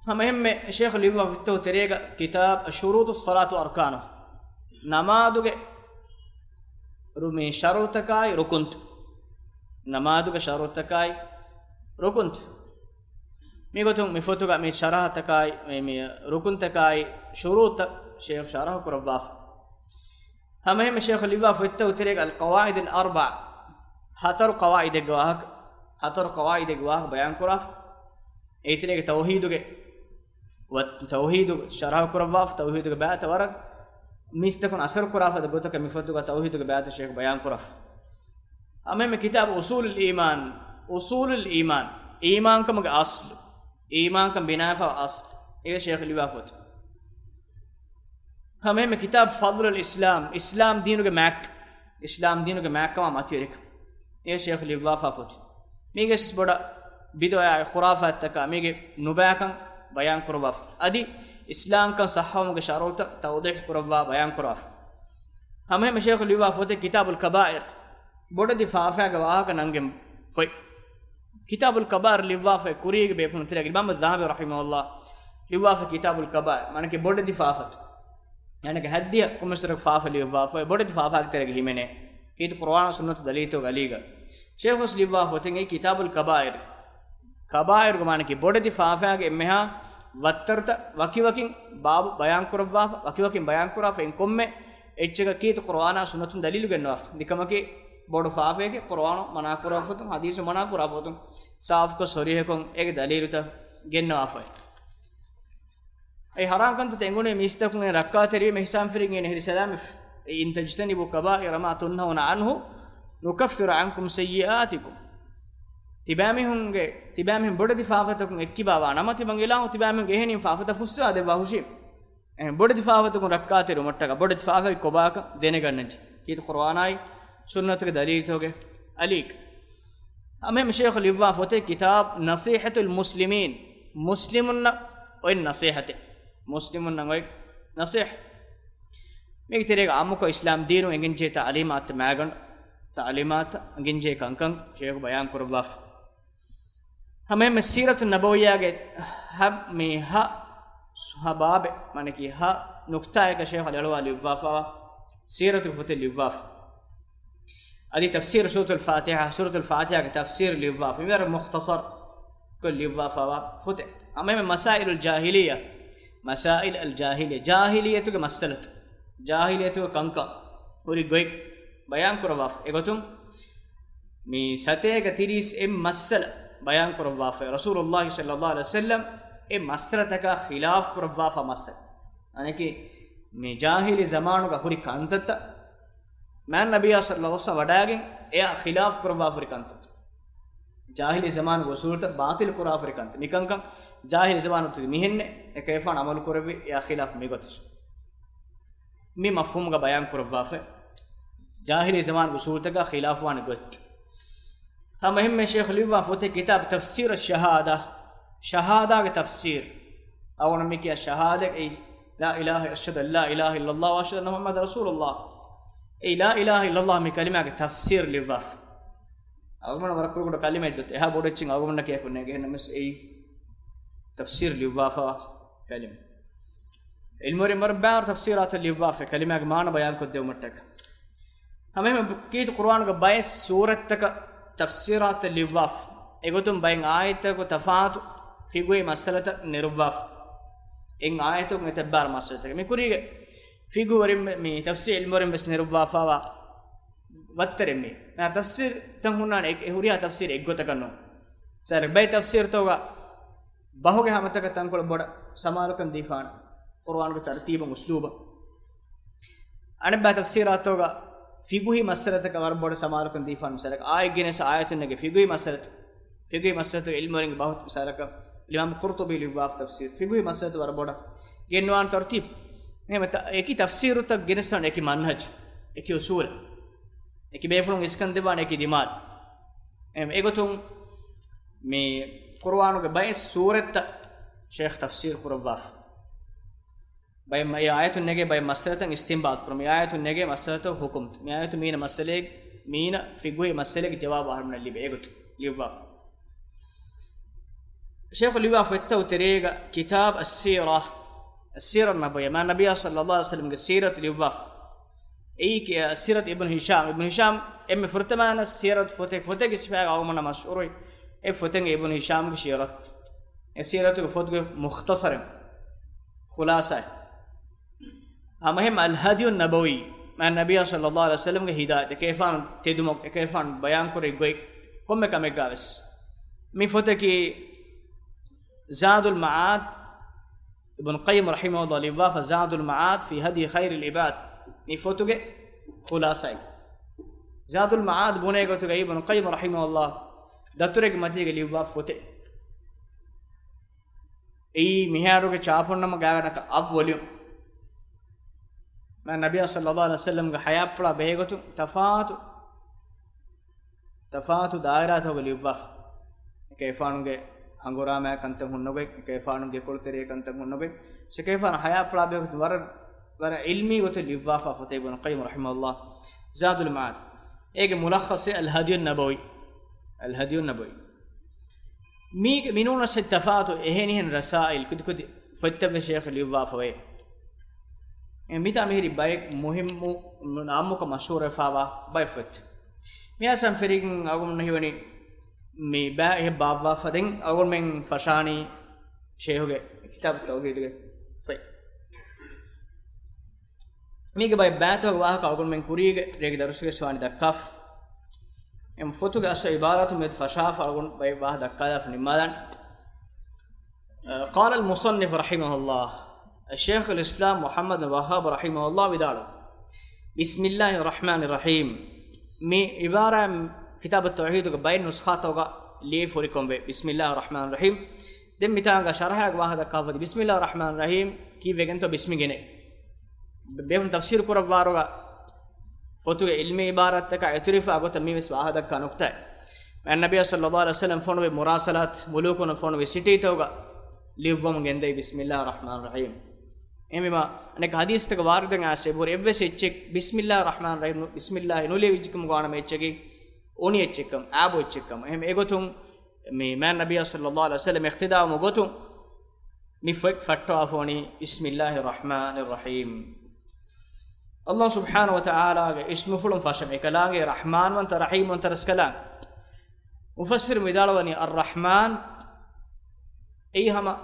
ހަމައެހެންމެ ޝޭޚު ލިޔުއްވާ ފޮތްތަކުގެ ތެރޭގަ ކިތާބު ޝުރޫޠުއް ޞަލާތު އަރްކާނު، ނަމާދުގެ ރު-، މި ޝަރުޠުތަކާއި ރުކުންތައް. ނަމާދުގެ ޝަރުޠުތަކާއި ރުކުންތައް. މިގޮތުން މި ފޮތުގަ މި ޝަރަޙަތަކާއި މި، މި ރުކުންތަކާއި ޝުރޫޠުތައް ޝޭޚު ޝަރަޙަ ކުރައްވާފަ. ހަމައެހެންމެ ޝޭޚު ލިޔުއްވާ ފޮތްތަކުގެ ތެރޭގަ އަލް ޤަވާޢިދުލް އަރްބަޢަ، ހަތަރު ޤަވާޢިދެއްގެ ވާހަކަ، ހަތަރު ޤަވާޢިދެއްގެ ވާހަކަ ބަޔާން ކުރާފަ. އެއީ ތެރޭގަ ތައުޙީދުގެ ވަ-، ތައުޙީދު ޝަރަޙަ ކުރައްވާފަ، ތައުޙީދުގެ ބައިތައް ވަރަށް މީސްތަކުން އަސަރު ކުރާ ފަދަ ގޮތަކަށް މި ފޮތުގަ ތައުޙީދުގެ ބައިތައް ޝޭޚު ބަޔާން ކުރާފަ. ހަމައެހެންމެ ކިތާބު އުޞޫލުލް އީމާން، އުޞޫލުލް އީމާން، އީމާންކަމުގެ އަޞްލު، އީމާންކަން ބިނާވެފަ އަޞްލު، އޭގެ ޝޭޚު ލިޔުއްވާ ފޮތު. ހަމައެހެންމެ ކިތާބު ފަޟްލުލް އިސްލާމް، އިސްލާމް ދީނުގެ މާތް، އިސްލާމް ދީނުގެ މާތްކަމާ މަތިވެރިކަން، އޭގެ ޝޭޚު ލިޔުއްވާފާ ފޮތު. މީގެސް ބޮޑަށް ބިދުޢާއި ޚުރާފާތްތަކާ މީގެ ނުބައިކަން ބަޔާން ކުރައްވާފަ. އަދި އިސްލާމްކަން ޞައްޙަވުމުގެ ޝަރުޠުތައް ތައުޟީޙު ކުރައްވާ ބަޔާން ކުރާފަ. ހަމައެހެންމެ ޝޭޚު ލިޔުއްވާ ފޮތެއް ކިތާބުލް ކަބާއިރު. ބޮޑެތި ފާފައިގެ ވާހަކަ ނަންގެން ފޮތް. ކިތާބުލް ކަބާއިރު ލިޔުއްވާފައި ކުރީގެ ބޭފުޅުން ތެރޭގަ އިމާމު ޛަހަބީ ރަޙިމަހުﷲ ލިއްވާފަ ކިތާބުލް ކަބާއިރް، މާނައަކީ ބޮޑެތި ފާފަތައް. އަނެކެ ހައްދިހަ ކުމެސްރަކު ފާފަ ލިޔުއްވާފަ، ބޮޑެތި ފާފާގެ ތެރޭގަ ހިމެނޭ. ކީރިތި ޤުރުއާނާ ސުންނަތު ދަލީލުތަކުގެ އަލީގަ. ޝޭޚުސް ލިއްވާ ފޮތެއް އެއީ ކިތާބުލް ކަބާއިރް. ކަބާއިރުގެ މާނައަކީ ބޮޑެތި ފާފާގެ އެންމެހާ ވައްތަރުތައް ވަކިވަކިން ބާބު ބަޔާން ކުރައްވާފަ، ވަކިވަކިން ބަޔާން ކުރާފަ އިން ކޮންމެ އެއްޗަކަށް ކީރިތި ޤުރުއާނާ ސުންނަތުން ދަލީލު ގެންނަވާފަ. މިކަމަކީ ބޮޑު ފާފައެކޭ، ޤުރުއާނު މަނާ ކުރާ ފޮތުން، ޙަދީޘު މަނާ ކުރާ ފޮތުން ސާފުކޮށް ޞަރީޙަކޮށް އޭގެ ދަލީލުތައް ގެންނަވާފައި. އެ ޙަރާމް ކަންތައްތައް އެނގުނީ މީސްތަކުން އެ ރައްކާތެރިވީމަ އިޙްސާން ފެށީގެން އެހެރީ ސަލާމަތް. އިން ތަޖްތަނިބޫ ކަބާއިރަ މާ ތުންހައުނަ ޢަންހު ނުކައްފިރް ޢަންކުމް ސައްޔިއާތިކުމް. ތިބާމީހުންގެ، ތިބާމީހުން ބޮޑެތި ފާފަތަކުން އެއްކިބާވާ ނަމަ، ތިމަން އިލާހު ތިބާމީހުންގެ އެހެނިން ފާފަތައް ފުއްސާ ދެއްވާ ހުށީ. އެހެން ބޮޑެތި ފާފަތަކުން ރައްކާތެރިވުމަށްޓަކާ ބޮޑެތި ފާފައި ކޮބާކަން ދެނެގަންނަންޖެ. ކީރިތި ޤުރުއާނާއި ސުންނަތުގެ ދަލީލުތަކުގެ އަލީގަ. ހަމައެހެން ޝޭޚު ލިއްވާ ފޮތެއް ކިތާބު ނަޞީޙަތުލް މުސްލިމީން، މުސްލިމުންނަށް އޮތް ނަޞޭޙަތެއް. މުސްލިމުންނަށް އޮތް ނަޞޭޙަތެއް. މީގެ ތެރޭގަ އާއްމުކޮށް އިސްލާމް ދީނު އެނގެންޖެހޭ ތަޢުލީމާތު މާގަނޑު، ތަޢުލީމާތު އެނގެންޖެހޭ ކަންކަން ޝޭޚު ބަޔާން ކުރައްވާފަ. ހަމައެހެންމެ ސީރަތު ނަބަވިއްޔާގެ ހަ، މި ހަ، ހަ ބާބެއް، މާނައަކީ ހަ ނުކްތާއަކަށް ޝޭޚު އަޅުވާ ލިޔުއްވާފަވާ ސީރަތުގެ ފޮތެއް ލިޔުއްވާފަ. އަދި ތަފްސީރު ސޫރަތުލް ފާތިޙާ، ސޫރަތުލް ފާތިޙާގެ ތަފްސީރު ލިޔުއްވާފަ. މިވަރަށް މުޚްތަޞަރު ކޮށް ލިޔުއްވާފަވާ ފޮތެއް. ހަމައެހެންމެ މަސާއިލުލް ޖާހިލިއްޔާ، މަސާއިލް އަލް ޖާހިލިއްޔާ، ޖާހިލިއްޔަތުގެ މައްސަލަތައް، ޖާހިލިއްޔަތުގެ ކަންކަން ހުރި ގޮތް ބަޔާން ކުރައްވާފަ. އެގޮތުން މި ސަތޭކަ ތިރީސް އެއް މައްސަލަ ބަޔާން ކުރައްވާފައި. ރަސޫލުﷲ ޞައްލަﷲު ޢަލައިހި ވަސައްލަމް އެ މައްސަލަތަކާ ޚިލާފް ކުރައްވާފަ މައްސަލަ. އަނެކި މި ޖާހިލީ ޒަމާނުގަ ހުރި ކަންތައްތައް، މާތް ނަބިއްޔާ ޞައްލަﷲު ވަޑައިގެން އެއާ ޚިލާފް ކުރައްވާފަ ހުރި ކަންތައްތައް. ޖާހިލީ ޒަމާނުގެ އުސޫލުތައް ބާޠިލް ކުރާފަ ހުރި ކަންތައް. މިކަންކަން ޖާހިލީ ޒަމާނުގެ މިހެންނެއް އެކަލޭގެފާނު ޢަމަލު ކުރެއްވި އެއާ ޚިލާފް މިގޮތަށް. މި މަފްހޫމުގަ ބަޔާން ކުރައްވާފަ. ޖާހިލީ ޒަމާނުގެ އުސޫލުތަކާ ޚިލާފުވާނެ ގޮތް. ހަމައެހެންމެ ޝޭޚު ލިޔުއްވާ ފޮތެއް ކިތާބު ތަފްސީރު ޝަހާދާ، ޝަހާދާގެ ތަފްސީރު. އަޅުގަނޑު މި ކިޔާ ޝަހާދަ އެއީ ލާ އިލާހަ، އަޝްހަދު އަން ލާ އިލާހަ އިއްލައްލާހު ވަ އަޝްހަދު އަންނަ މުޙައްމަދަން ރަސޫލުﷲ. އެއީ ލާ އިލާހަ އިއްލައްލާހު މި ކަލިމާގެ ތަފްސީރު ލިޔުއްވާފަ. އަޅުގަނޑު ވަރަށް ކުޑަކުޑަ ކަލިމައެއް ދޮތެ. އެހާ ބޮޑު އެއްޗެއް އަޅުގަނޑަކަށް ނޭނގޭ. އެހެންނަމަވެސް އެއީ ތަފްސީރު ލިޔުއްވާފަ ކަލިމަ. ޢިލްމުވެރިން ވަރަށް ބާރު ތަފްސީރާތައް ލިޔުއްވާފަ ކަލިމާގެ މާނަ ބަޔާންކޮށްދެވުމަށްޓަކަ. ހަމައެހެން ކީރިތި ޤުރުއާނުގެ ބައެއް ސޫރަތްތަކަށް ތަފްސީރާތައް ލިޔުއްވާފަ. އެގޮތުން ބައެއް އާޔަތްތަކުގެ ތަފާތު ފިޤުހީ މައްސަލަތައް ނެރުއްވާފަ. އެއް އާޔަތަކުން އެތައް ބާރަ މައްސަލަތަކެއް. މި ކުރީގެ ފިޤުހުވެރިން ވެ-، މި ތަފްސީރު ޢިލްމުވެރިން ވެސް ނެރުއްވާފަވާ ވައްތަރެއް މީ. ނާ ތަފްސީރުތައް ހުންނާނެ އެ-، އެ ހުރިހާ ތަފްސީރެއް އެއްގޮތަކަށް ނޫން. ސަރ ބައެއް ތަފްސީރުތަކުގަ ބަހުގެ ހަމަތަކަށް ތަންކޮޅެއް ބޮޑަށް ސަމާލުކަން ދީފާނެ ޤުރުއާނުގެ ތަރުތީބުން އުސްލޫބަށް. އަނެއްބައި ތަފްސީރާތަކުގަ ފިޤުހީ މައްސަލަތަކަށް ވަރަށް ބޮޑަށް ސަމާލުކަން ދީފާނެ. މިސާލަކަށް އާޔަތް ގެނެސް އާޔަތުން ނެގޭ ފިޤުހީ މައްސަލަތައް، ފިޤުހީ މައްސަލަތަކުގެ ޢިލްމުވެރިންގެ ބަހުތު، މިސާލަކަށް އިމާމު ޤުރްޠުބީ ލިޔުއްވާފަ ތަފްސީރު، ފިޤުހީ މައްސަލަތައް ވަރަށް ބޮޑަށް ގެންނުވާނެ ތަރުތީބު. އެހެން އެކި ތަފްސީރުތައް ގެނެސް އެކި މަންހަޖު، އެކި އުސޫލު، އެކި ބޭފުޅުން އިސްކަން ދެއްވާނެ އެކި ދިމާލު. އެ-، އެގޮތުން މި ޤުރުއާނުގެ ބައެއް ސޫރަތްތައް ޝޭޚް ތަފްސީރު ކުރައްވާފަ. ބައެއް މަ-، އެ އާޔަތުން ނެގޭ ބައެއް މައްސަލަތައް އިސްތިންބާޠު ކުރުން. މި އާޔަތުން ނެގޭ މައްސަލަތައް ޙުކުމް. މި އާޔަތުން މީނަ މައްސަލައެއް، މީނަ ފިޤުހީ މައްސަލައެއްގެ ޖަވާބު އަހަރުމެންނަށް ލިބޭ އެގޮތުން ލިޔުއްވާފަ. ޝޭޚު ލިޔުއްވާ ފޮތްތަކުގެ ތެރޭގަ ކިތާބު އައްސީރާ، އައްސީރާ ނަބަވިއްޔާ، މާތް ނަބިއްޔާ ޞައްލަﷲު ޢަލައިހި ވަސައްލަމްގެ ސީރަތު ލިޔުއްވާފަ. އެއީ ކި-، ސީރަތު އިބްނު ހިޝާމް. އިބްނު ހިޝާމް އެންމެ ފުރަތަމަ ސީރަތު ފޮތެއް، ފޮތެއްގެ ސިފައިގަ އަޅުގަނޑަށް މަޝްހޫރު އެއް ފޮތެއް އިބްނު ހިޝާމްގެ ސީރަތު. އެ ސީރަތުގެ ފޮތުގެ މުޚްތަޞަރެއް، ޚުލާޞާއެއް. ހަމައެހެންމެ އަލް ހަދިޔު ނަބަވީ، މާތް ނަބިއްޔާ ޞައްލަﷲު ޢަލައިހި ވަސައްލަމްގެ ހިދާޔަތު، އެކަލޭގެފާނު ތެދުމަގު، އެކަލޭގެފާނު ބަޔާންކުރި ގޮތް ކޮންމެ ކަމެއްގަ ވެސް. މި ފޮތަކީ ޒާދުލް މަޢާދް، އިބްނު ޤައްޔިމް ރަޙިމަހުﷲ ލިޔުއްވާފަ ޒާދުލް މަޢާދް ފީ ހަދީ ޚައިރިލް ޢިބާދް، މި ފޮތުގެ ޚުލާޞާއެއް. ޒާދުލް މަޢާދް ބުނޭ ގޮތުގައި އިބްނު ޤައްޔިމް ރަޙިމަހުﷲ ދަތުރެއްގެ މަތީގަ ލިޔުއްވާ ފޮތެއް. އެއީ މިހާރުގެ ޗާޕުންނަމަ ގާގަނޑަކަށް އަށް ވޮލިއުމް. މާތް ނަބިއްޔާ ޞައްލަﷲު ޢަލައިހި ވަސައްލަމްގެ ޙަޔާތްޕުޅާ ބެހޭގޮތުން ތަފާތު، ތަފާތު ދާއިރާތަކުގަ ލިޔުއްވާފަ. އެކަލޭގެފާނުގެ ހަނގުރާމައިގެ ކަންތައް ހުންނަ ގޮތް، އެކަލޭގެފާނުގެ ކޮޅުތެރޭގެ ކަންތައް ހުންނަ ގޮތް، އެކަލޭގެފާނު ޙަޔާތްޕުޅާ ބެހޭގޮތުން ވަރަށް، ވަރަށް ޢިލްމީ ގޮތެއް ލިޔުއްވާފަ ފޮތެއް އިބްނު ޤައްޔިމް ރަޙިމަހުﷲ، ޒާދުލް މަޢާދް. އޭގެ މުލައްޚަޞެއް އަލް ހަދިޔު ނަބަވީ. އަލް ހަދިޔު ނަބަވީ. މީގެ މިނޫނަސް ތަފާތު އެހެނިހެން ރަސާއިލް ކުދިކުދި ފޮތްތައްވެސް ޝޭޚް ލިޔުއްވާފަވޭ. އެ މިތާ މިހިރި ބައެއް މުހިއްމު އާއްމުކޮށް މަޝްހޫރުވެފާވާ ބައެއް ފޮތް. މިއާ ސަންފެރިގެން އަޅުގަނޑު ހީވަނީ މި ބައި އެހެއް ބާއްވާފަ ދެން އަޅުގަނޑުމެން ފަށާނީ ޝޭޚުގެ ކިތާބު ތައުޙީދުގެ ފޮތް. މީގެ ބައެއް ބާތަކުގެ ވާހަކަ އަޅުގަނޑުމެން ކުރީގެ ރޭގެ ދަރުސުގެ ވެސް ވާނީ ދައްކާފަ. އެމް ފޮތުގެ އަސްލު އިބާރާތު މިއަދު ފަށާފަ އަޅުގަނޑު ބައެއް ވާހަކަ ދައްކާލާފަ ނިންމާލާނެ. قال المصنف رحمه الله، ޝޭޚުލް އިސްލާމް މުޙައްމަދު ވައްހާބު ރަޙިމަހުﷲ ވިދާޅުވި، بسم الله الرحمن الرحيم. މި އިބާރާތް ކިތާބު ތައުޙީދުގެ ބައެއް ނުސްޚާތަކުގަ ލިޔެ ފުރިކޮށްވޭ، بسم الله الرحمن الرحيم. ދެން މިތާނގަ ޝަރަޙައިގެ ވާހަކަ ދައްކާފަދި، بسم الله الرحمن الرحيم ކީއްވެގެންތޯ ބިސްމި ގެނެ. ބޭފުޅުން ތަފްސީރު ކުރައްވާރުގަ ފޮތުގެ ޢިލްމީ ޢިބާރާތްތަކާ އެތުރިފަ ގޮތަށް މިވެސް ވާހަކަ ދައްކާ ނުކުތާއެއް. މާތް ނަބިއްޔާ ޞައްލައްލާހު ޢަލައިހި ވަސައްލަމް ފޮނުވި މުރާސަލާތް، މުލޫކުންނަށް ފޮނުވި ސިޓީތަކުގަ ލިޔުއްވަމުން ގެންދައި، بسم الله الرحمن الرحيم. އެހެންވީމާ، އަނެއް ޙަދީޘްތަކަށް ވާރިދުވެގެން އައިސް އެބަހުރި އެއްވެސް އެއްޗެއް، بسم الله الرحمن الرحيم، بسم الله ނުލިޔެވިއްޖެކަމުގަ ވާނަމަ އެއްޗަކީ އުނި އެއްޗެއްކަމަށް، އާބޮ އެއްޗެއްކަމަށް. އެހެން އެގޮތުން މި މާތް ނަބިއްޔާ ޞައްލައްލާހު ޢަލައިހި ވަސައްލަމް އިޤްތިދާވުމުގެ ގޮތުން މި ފޮތް ފައްޓަވާފަ ވަނީ، بسم الله الرحمن الرحيم. ﷲ ސުބްޙާނަހޫ ވަތަޢާލާގެ އިސްމުފުޅުން ފަށަން އެކަލާނގެ، ރަޙްމާންވަންތަ ރަޙީމްވަންތަ ރަސްކަލާނގެ. މުފައްސިރު ވިދާޅުވަނީ، އައްރަޙްމާން އެއީ ހަމަ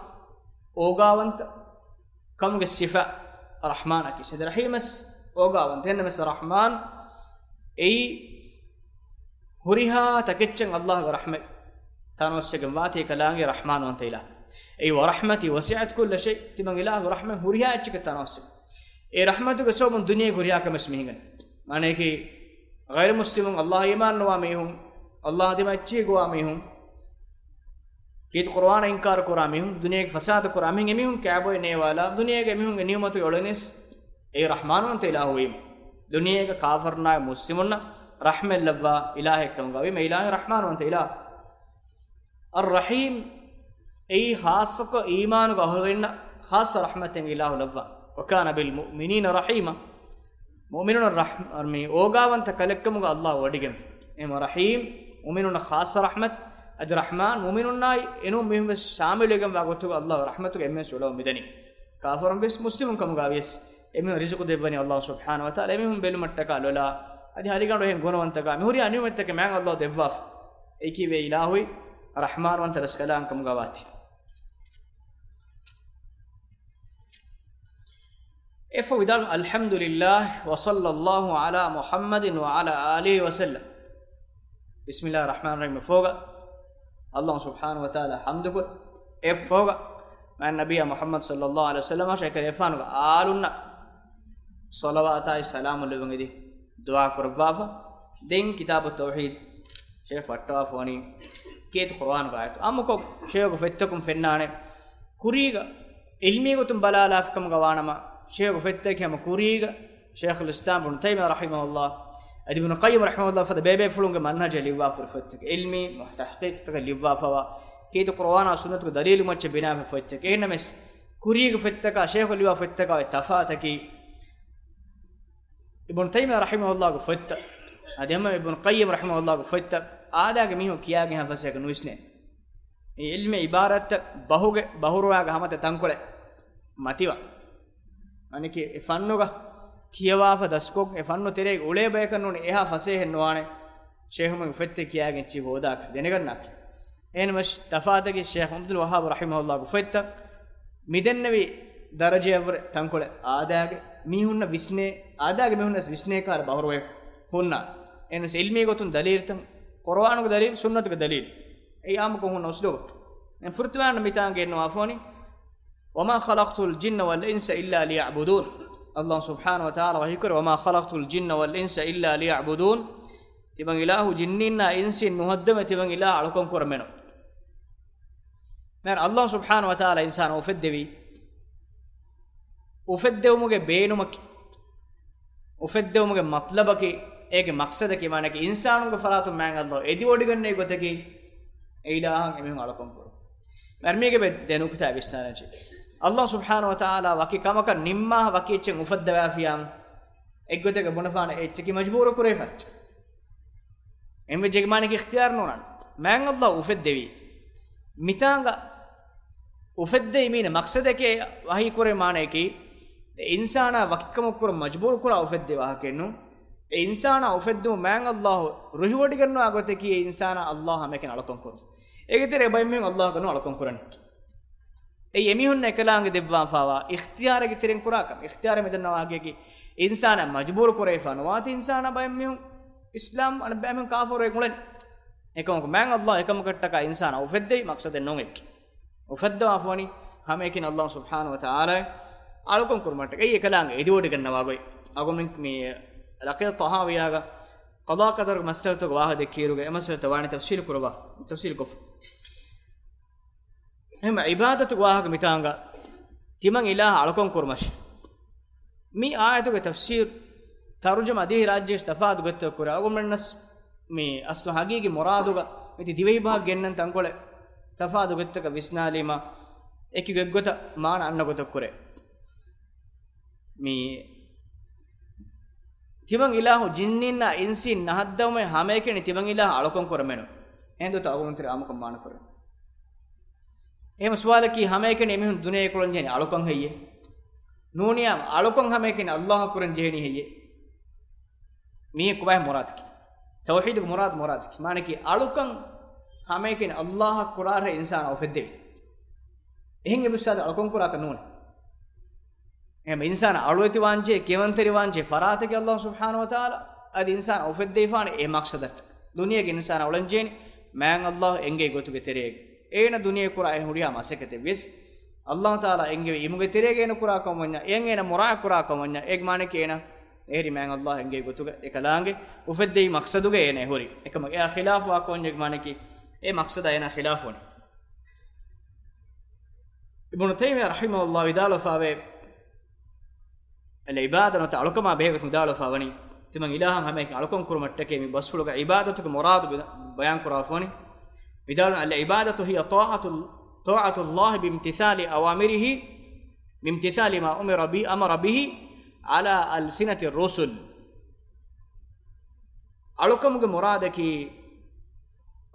އޯގާވަންތަ ކަމުގެ ސިފަ ރަޙްމާނަކީ. އަދި ރަޙީމަސް އޯގާވަންތަ. އެހެންނަމަވެސް ރަޙްމާން އެއީ ހުރިހާ ތަކެއްޗެއް ﷲގެ ރަޙްމަތް ތަނަވަސްވެގެން ވާތީ ކަލާނގެ ރަޙްމާންވަންތަ އިލާހު. އެއީ، وَرَحْمَتِي وَسِعَتْ كُلَّ شَيْءٍ، ތިމަން އިލާހު ރަޙްމަތް ހުރިހާ އެއްޗެއްގެ ތަނަވަސްވެ. އެ ރަޙްމަތުގެ ސަބަބުން ދުނިޔޭގެ ހުރިހާ ކަމެއް މިހިނގަން. މާނަޔަކީ، ޣައިރު މުސްލިމުން، ﷲ އީމާން ނުވާ މީހުން، ﷲ ދިމައްޗީ ގޮވާ މީހުން، ކީރިތި ޤުރުއާނަށް އިންކާރު ކުރާ މީހުން، ދުނިޔޭގެ ފަސާދަ ކުރާ މީހުން، އެމީހުން ކާބޮއި ނޭވާލާ، ދުނިޔޭގެ އެމީހުންގެ ނިޢުމަތުގެ އޮޅެނިސް އެ ރަޙްމާންވަންތަ އިލާހު ވީމަ. ދުނިޔޭގެ ކާފަރުންނާއި މުސްލިމުންނަށް ރަޙްމަތް ލައްވާ އިލާހެއްކަމުގަ ވީމަ، އިލާހު ރަޙްމާންވަންތަ އިލާހު. އައްރަޙީމް އެއީ ޚާއްޞަކޮށް އީމާނުގެ އަހުލުވެރިންނަށް ޚާއްޞަ ރަޙްމަތެއް އިލާހު ލައްވާ. وَكَانَ بِالْمُؤْمِنِينَ رَحِيمًا. މުއުމިނުން ރަޙް-، މި އޯގާވަންތަ ކަލެއްކަމުގަ ﷲ ވޮޑިގެން. އެހެން ރަޙީމް، މުއުމިނުންނަށް ޚާއްޞަ ރަޙްމަތް، އަދި ރަޙްމާން، މުއުމިނުންނާއި އެނޫން މީހުން ވެސް ޝާމިލުވެގެންވާ ގޮތުގަ ﷲ ރަޙްމަތުގެ އެންމެން ސުޅަވަން މިދަނީ. ކާފަރުން ވެސް މުސްލިމުން ކަމުގަ ވިޔަސް، އެމީހުން ރިޒުޤު ދެއްވަނީ ﷲ ސުބްޙާނަހޫ ވަތަޢާލާ. އެމީހުން ބެލުމަށްޓަކާ ލޮލާ، އަދި ހަރިގަނޑު އެހެން ގުނަވަންތަކާ، މި ހުރި އަނިޔުމެއްތަކެއް މާތް ﷲ ދެއްވާފަ. އެކީވެ އިލާހުއި ރަޙްމާންވަންތަ ރަސްކަލާނގެ ކަމުގަ ވާތީ. އެއަށްފަހު ވިދާޅު، الْحَمْدُ لِلَّهِ وَصَلَّى اللَّهُ عَلَى مُحَمَّدٍ وَعَلَى آلِهِ وَسَلَّمَ. بِسْمِ اللَّهِ الرَّحْمَنِ الرَّحِيمِ. އެއަށްފަހުގަ ﷲ ސުބްޙާނަހޫ ވަތަޢާލާ ޙަމްދުކޮށް، އެއަށްފަހުގަ މާތް ނަބިއްޔާ މުޙައްމަދު ޞައްލައްލާހު ޢަލައިހި ވަސައްލަމަށާއި އެކަލޭގެފާނުގެ އާލުންނަށް ޞަލަވާތާއި ސަލާމު ލެއްވަން އެދި ދުޢާ ކުރައްވާފަ. ދެން ކިތާބު ތައުޙީދު ޝޭޚް ފައްޓަވާފަ ވަނީ ކީރިތި ޤުރުއާނުގެ އާޔަތު. އާއްމުކޮށް ޝޭޚުގެ ފޮތްތަކުން ފެންނާނެ، ކުރީގަ ޢިލްމީ ގޮތުން ބަލާލާފި ކަމުގަ ވާނަމަ، ޝޭޚުގެ ފޮތްތަކަކީ ހަމަ ކުރީގަ ޝޭޚުލް އިސްލާމް އިބްނު ތައިމިއްޔާ ރަޙިމަހުﷲ، އަދި އިބްނު ޤައްޔިމް ރަޙިމަހުﷲ ފަދަ ބޭބޭފުޅުންގެ މަންހަޖަށް ލިޔުއްވާފަ ކުރި ފޮތްތަކެއް، ޢިލްމީ ތަޙްޤީޤްތަކަށް ލިޔުއްވާފަވާ، ކީރިތި ޤުރުއާނާ ސުންނަތުގެ ދަލީލު މައްޗަށް ބިނާވެފަ ފޮތްތަކެއް. އެހެންނަމަވެސް، ކުރީގެ ފޮތްތަކާ ޝޭޚު ލިޔުއްވާ ފޮތްތަކާ އޮތް ތަފާތަކީ، އިބްނު ތައިމިއްޔާ ރަޙިމަހުﷲގެ ފޮތްތައް، އަދި ހަމަ އިބްނު ޤައްޔިމް ރަޙިމަހުﷲގެ ފޮތްތައް އާދައިގެ މީހުން ކިޔާގެން ހަ ފަސޭހަކަށް ނުވިސްނޭ. އެ ޢިލްމީ ޢިބާރާތްތައް ބަހުގެ، ބަހުރުވާގެ ހަމަތައް ތަންކޮޅެއް މަތިވާ. އަނެކެއް އެ ފަންނުގަ ކިޔަވާފަ ދަސްކޮށް، އެ ފަންނު ތެރޭގަ އުޅޭ ބަޔަކަށް ނޫނީ އެހާ ފަސޭހައެއް ނުވާނެ ޝޭޚުމެންގެ ފޮތްތައް ކިޔާގެން ޗި ހޯދާކަށް ދެނެގަންނާކަށް. އެހެންނަމަވެސް ތަފާތަކީ ޝޭޚް ޢަބްދުލް ވައްހާބު ރަޙިމަހުﷲގެ ފޮތްތައް މިދެންނެވި ދަރަޖަޔަށްވުރެ ތަންކޮޅެއް އާދައިގެ މީހުންނަށް ވިސްނޭ، އާދައިގެ މީހުންނަށް ވިސްނޭ ކަހަލަ ބަހުރުވައެއް ހުންނާނެ. އެހެންނަމަވެސް ޢިލްމީ ގޮތުން ދަލީލުތައް، ޤުރުއާނުގެ ދަލީލު، ސުންނަތުގެ ދަލީލު، އެއީ އާއްމުކޮށް ހުންނަ އުސްލޫބު. ފުރަތަމަ މިތާނގަ ގެންނަވާފަ ވަނީ، وَمَا خَلَقْتُ الْجِنَّ وَالْإِنسَ إِلَّا لِيَعْبُدُونِ. ﷲ ސުބްޙާނަހޫ ވަތަޢާލާ ވަޙީކުރޭ، وَمَا خَلَقْتُ الْجِنَّ وَالْإِنسَ إِلَّا لِيَعْبُدُونِ. ތިމަން އިލާހު ޖިންނީންނާ އިންސީން ނުހައްދަވޭ، ތިމަން އިލާހު އަޅުކަން ކުރަން މެނު. މާތް ﷲ ސުބްޙާނަހޫ ވަތަޢާލާ އިންސާނު އުފެއްދެވީ، އުފެއްދެވުމުގެ ބޭނުމަކީ، އުފެއްދެވުމުގެ މަތްލަބަކީ، އޭގެ މަޤްޞަދަކީ، މާނައަކީ، އިންސާނުންގެ ފަރާތުން މާތް ﷲ އެދިވޮޑިގަންނައި ގޮތަކީ، އެ އިލާހަށް އެމީހުން އަޅުކަން ކުރުން. މާތް މީގެ ބެ-، ދެ ނުކުތާ ވިސްނާލަން ޖެހޭ. ﷲ ސުބްޙާނަހޫ ވަތަޢާލާ ވަކި ކަމަކަށް ނިންމާ ވަކި އެއްޗެއް އުފައްދަވާފިޔާ، އެއްގޮތަކަށް ބުނެފާނެ އެއްޗަކީ މަޖްބޫރު ކުރެވިފަ އެއްޗެއް. އެންމެ ޖެގި މާނައަކީ އިޚްތިޔާރު ނޫން. މާތް ﷲ އުފެއްދެވީ. މިތާނގަ އުފެއްދެވި މީނަ މަޤްޞަދަކީ ވަޙީ ކުރޭ މާނަޔަކީ، އެ އިންސާނާ ވަކިކަމަށް ކުރަން މަޖްބޫރު ކުރާ އުފެއްދެވި ވާހަކައެއް ނޫން. އެ އިންސާނާ އުފެއްދުމުން މާތް ﷲ ރުހިވޮޑިގަންނަވާ ގޮތަކީ އެ އިންސާނާ ﷲ ހަމައެކަނި އަޅުކަން ކުރުން. އޭގެ ތެރޭ ބައެއް މީހުން ﷲ ގަނޑު އަޅުކަން ކުރަނީ. އެއީ އެމީހުންނަށް އެކަލާނގެ ދެއްވާފާވާ އިޚްތިޔާރެއްގެ ތެރެއިން ކުރާ ކަމެއް. އިޚްތިޔާރެއް މިދަންނަވާ ވާހަކައަކީ އިންސާނާ މަޖްބޫރު ކުރެވިފާ ނުވާތީ އިންސާނާ ބައެއް މީހުން އިސްލާމް އަނެއް ބައެއް މީހުން ކާފަރުވެ އުޅެނީ. އެކަމަކު މާތް ﷲ އެކަމަކަށްޓަކާ އިންސާނާ އުފެއްދެވި މަޤްޞަދެއް ނޫން އެއީ. އުފައްދަވާފަވަނީ ހަމައެކަނި ﷲ ސުބްޙާނަހޫ ވަތަޢާލާ އަޅުކަން ކުރުމަށްޓަކައި. އެއީ އެކަލާނގެ އެދިވޮޑިގަންނަވާ ގޮތް. އަޅުގަނޑުމެން މި ޢަޤީދަ ޠަޙާވިއްޔާގަ ޤަޟާ ޤަދަރުގެ މައްސަލަތަކުގެ ވާހަކަ ދެއްކިއިރުގަ އެ މައްސަލަތައް ވާނީ ތަފްޞީލު ކުރައްވާ، ތަފްޞީލު ކޮށްފަ. އެހެން ޢިބާދަތުގެ ވާހަކަ މިތާނގަ ތިމަން އިލާހަށް އަޅުކަން ކުރުމަށް. މި އާޔަތުގެ ތަފްސީރު، ތަރުޖަމާ ދިވެހި ރާއްޖޭސް ތަފާތު ގޮތްތަކަށް ކުރޭ. އަޅުގަނޑުމެންނަސް މި އަސްލު ހަގީގީ މުރާދުގަ މިތި ދިވެހި ބަހަށް ގެންނަން ތަންކޮޅެއް ތަފާތު ގޮތްތަކަށް ވިސްނާލީމަ، އެކި ގޮތްގޮތަށް މާނަ އަންނަ ގޮތަކަށް ކުރޭ. މި ތިމަން އިލާހު ޖިންނީންނާ އިންސީން ނަހައްދަވުމޭ ހަމައެކަނި ތިމަން އިލާހަށް އަޅުކަން ކުރަމެނު. އެހެންދޯ ތަ އަޅުގަނޑު ތެރޭ އާއްމުކޮށް މާނަ ކުރަން. އެހެން ސުވާލަކީ ހަމައެކަނި އެމީހުން ދުނިޔޭ ކުޅަން ޖެހެނީ އަޅުކަން ހެއްޔޭ؟ ނޫނިއްޔާ އަޅުކަން ހަމައެކަނި ﷲ އަށް ކުރަން ޖެހެނީ ހެއްޔޭ؟ މީ ކޮބާ މުރާދަކީ؟ ތައުޙީދުގެ މުރާދު މުރާދަކީ. މާނަކީ އަޅުކަން ހަމައެކަނި ﷲ އަށް ކުރާށޭ އިންސާނާ އުފެއްދެވީ. އެހެން އެބައިސާދަ އަޅުކަން ކުރާކަށް ނޫނޭ. އެހެން އިންސާނާ އަޅުވެތިވާންޖެހޭ، ކިޔަވަންތެރިވާންޖެހޭ ފަރާތަކީ ﷲ ސުބްޙާނަހޫ ވަތަޢާލާ އަދި އިންސާނާ އުފެއްދެވިފާނެ އެ މަޤްޞަދަށްޓަކައި. ދުނިޔޭގެ އިންސާނާ އުޅެންޖެހެނީ މާތް ﷲ އެންގޭ ގޮތުގެ ތެރޭގަ. އޭނަ ދުނިޔޭ ކުރާ އެ ހުރިހާ މަސައްކަތެއް ވިޔަސް، ﷲ ތަޢާލާ އެންގެވި އިމުގެ ތެރޭގަ އޭނަ ކުރާ ކަމަށް ވަންޏާ، އެއަށް އޭނަ މުރާޢާތް ކުރާ ކަމަށް ވަންޏާ، އޭގެ މާނައަކީ އޭނަ އެހެރީ މާތް ﷲ އެންގޭ ގޮތުގަ އެކަލާނގެ އުފެއްދެވި މަޤްޞަދުގަ އޭނަ އެހުރީ. އެކަމަކު އެއާ ޚިލާފުވާ ކަމަށް ވަންޏާ އޭގެ މާނައަކީ އެ މަޤްޞަދާ އޭނާ ޚިލާފުވަނީ. އިބްނު ތައިމިއްޔާ ރަޙިމަހުﷲ ވިދާޅުވެފާވޭ، އަލްޢިބާދަ ނުވަތަ އަޅުކަމާ ބެހޭގޮތުން ވިދާޅުވެފާވަނީ، ތިމަން އިލާހަށް ހަމައެކަނި އަޅުކަން ކުރުމަށްޓަކައި މި ބަސްފުޅުގަ ޢިބާދަތުގެ މުރާދު ބި-، ބަޔާން ކުރާފަވަނީ. ވިދާޅުވަނީ، العبادة هي طاعة، طاعة الله بامتثال أوامره، بامتثال ما أمر به، أمر به على ألسنة الرسل. އަޅުކަމުގެ މުރާދަކީ،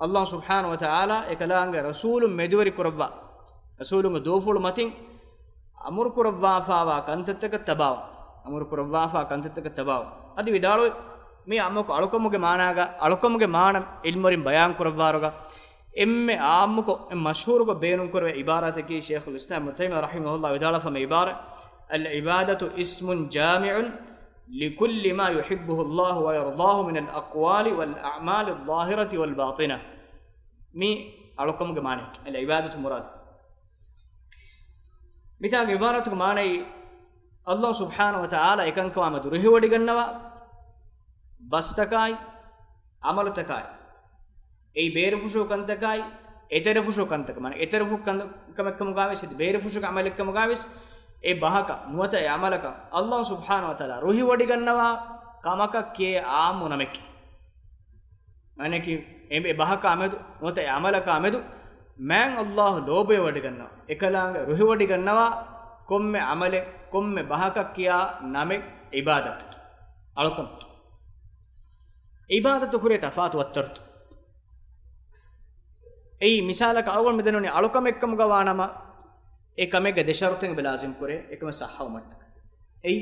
ﷲ ސުބްޙާނަހޫ ވަތަޢާލާ އެކަލާނގެ ރަސޫލުން މެދުވެރި ކުރައްވާ، ރަސޫލުންގެ ދުވަފުޅު މަތިން އަމުރު ކުރައްވާފާވާ ކަންތައްތަކަށް ތަބާވުން، އަމުރު ކުރައްވާފާ ކަންތައްތަކަށް ތަބާވުން. އަދި ވިދާޅުވި މި އާއްމުކޮށް އަޅުކަމުގެ މާނާގަ، އަޅުކަމުގެ މާނަ ޢިލްމުވެރިން ބަޔާން ކުރައްވާއިރުގަ، އެންމެ އާއްމުކޮށް، އެންމެ މަޝްހޫރުކޮށް ބޭނުންކުރެވޭ ޢިބާރާތަކީ ޝޭޚުލް އިސްލާމް އިބްނު ތައިމިއްޔާ ރަޙިމަހުﷲ ވިދާޅުވެފަ މި ޢިބާރާތް، العبادة اسم جامع لكل ما يحبه الله ويرضاه من الأقوال والأعمال الظاهرة والباطنة. މީ އަޅުކަމުގެ މާނައަކީ، އަލްޢިބާދަތު މުރާދު. މިތާގެ ޢިބާރާތުގެ މާނައީ، ﷲ ސުބްޙާނަހޫ ވަތަޢާލާ އެކަންކަމާމެދު ރުހިވޮޑިގަންނަވާ ބަސްތަކާއި، ޢަމަލުތަކާއި، އެއީ ބޭރުފުށު ކަންތަކާއި، އެތެރެފުށު ކަންތަކަށް، މާނަ އެތެރެފުށު ކަން-، ކަމެއްކަމުގާވެސް، އެތި ބޭރުފުށުގެ ޢަމަލެއްކަމުގާވެސް، އެ ބަހަކަށް ނުވަތަ އެ ޢަމަލަކަށް ﷲ ސުބްޙާނަހޫ ވަތަޢާލާ ރުހިވޮޑިގަންނަވާ ކަމަކަށް ކިޔޭ ޢާއްމު ނަމެކޭ. މާނައަކީ، އެ ބަހަކާ މެދު ނުވަތަ އެ ޢަމަލަކާ މެދު މާތް ﷲ ލޯބިވެވޮޑިގަންނަވާ، އެކަލާނގެ ރުހިވޮޑިގަންނަވާ ކޮންމެ ޢަމަލެއް، ކޮންމެ ބަހަކަށް ކިޔާ ނަމެއް ޢިބާދަތަކީ، އަޅުކަން. ޢިބާދަތު ހުރޭ ތަފާތު ވައްތަރުތައް. އެއީ މިސާލަކަށް އަޅުގަނޑު މިދަންނަވަނީ އަޅުކަމެއްކަމުގަ ވާނަމަ، އެ ކަމެއްގެ ދެ ޝަރުޠެއް އެބަ ލާޒިމް ކުރޭ، އެކަމެއް ޞައްޙަވުމަށްޓަކައި. އެއީ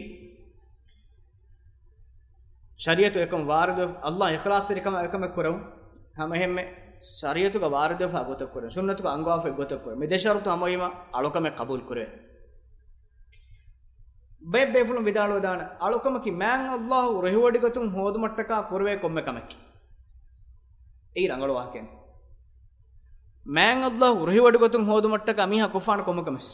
ޝަރީޢަތު އެކަމަށް ވާރިދު، ﷲ އިޚްލާޞްތެރިކަމާ އެކަމެއް ކުރެވުން، ހަމައެހެންމެ ޝަރީޢަތުގަ ވާރިދުވެފާ ގޮތަށް ކުރެވުން، ސުންނަތުގަ އަންގަވާފައި ގޮތަށް ކުރެވުން. މި ދެ ޝަރުޠު ހަމަވީމަ އަޅުކަމެއް ޤަބޫލު ކުރެވޭ. ބައެއް ބޭފުޅުން ވިދާޅުވެދާނެ، އަޅުކަމަކީ މާތް ﷲ ރުހިވޮޑިގަތުން ހޯދުމަށްޓަކާ ކުރެވޭ ކޮންމެ ކަމެކޭ. އެއީ ރަނގަޅު ވާހަކައެއް. މާތް ﷲ ރުހިވޮޑިގަތުން ހޯދުމަށްޓަކާ މީހާ ކޮށްފާނެ ކޮންމެ ކަމެއް.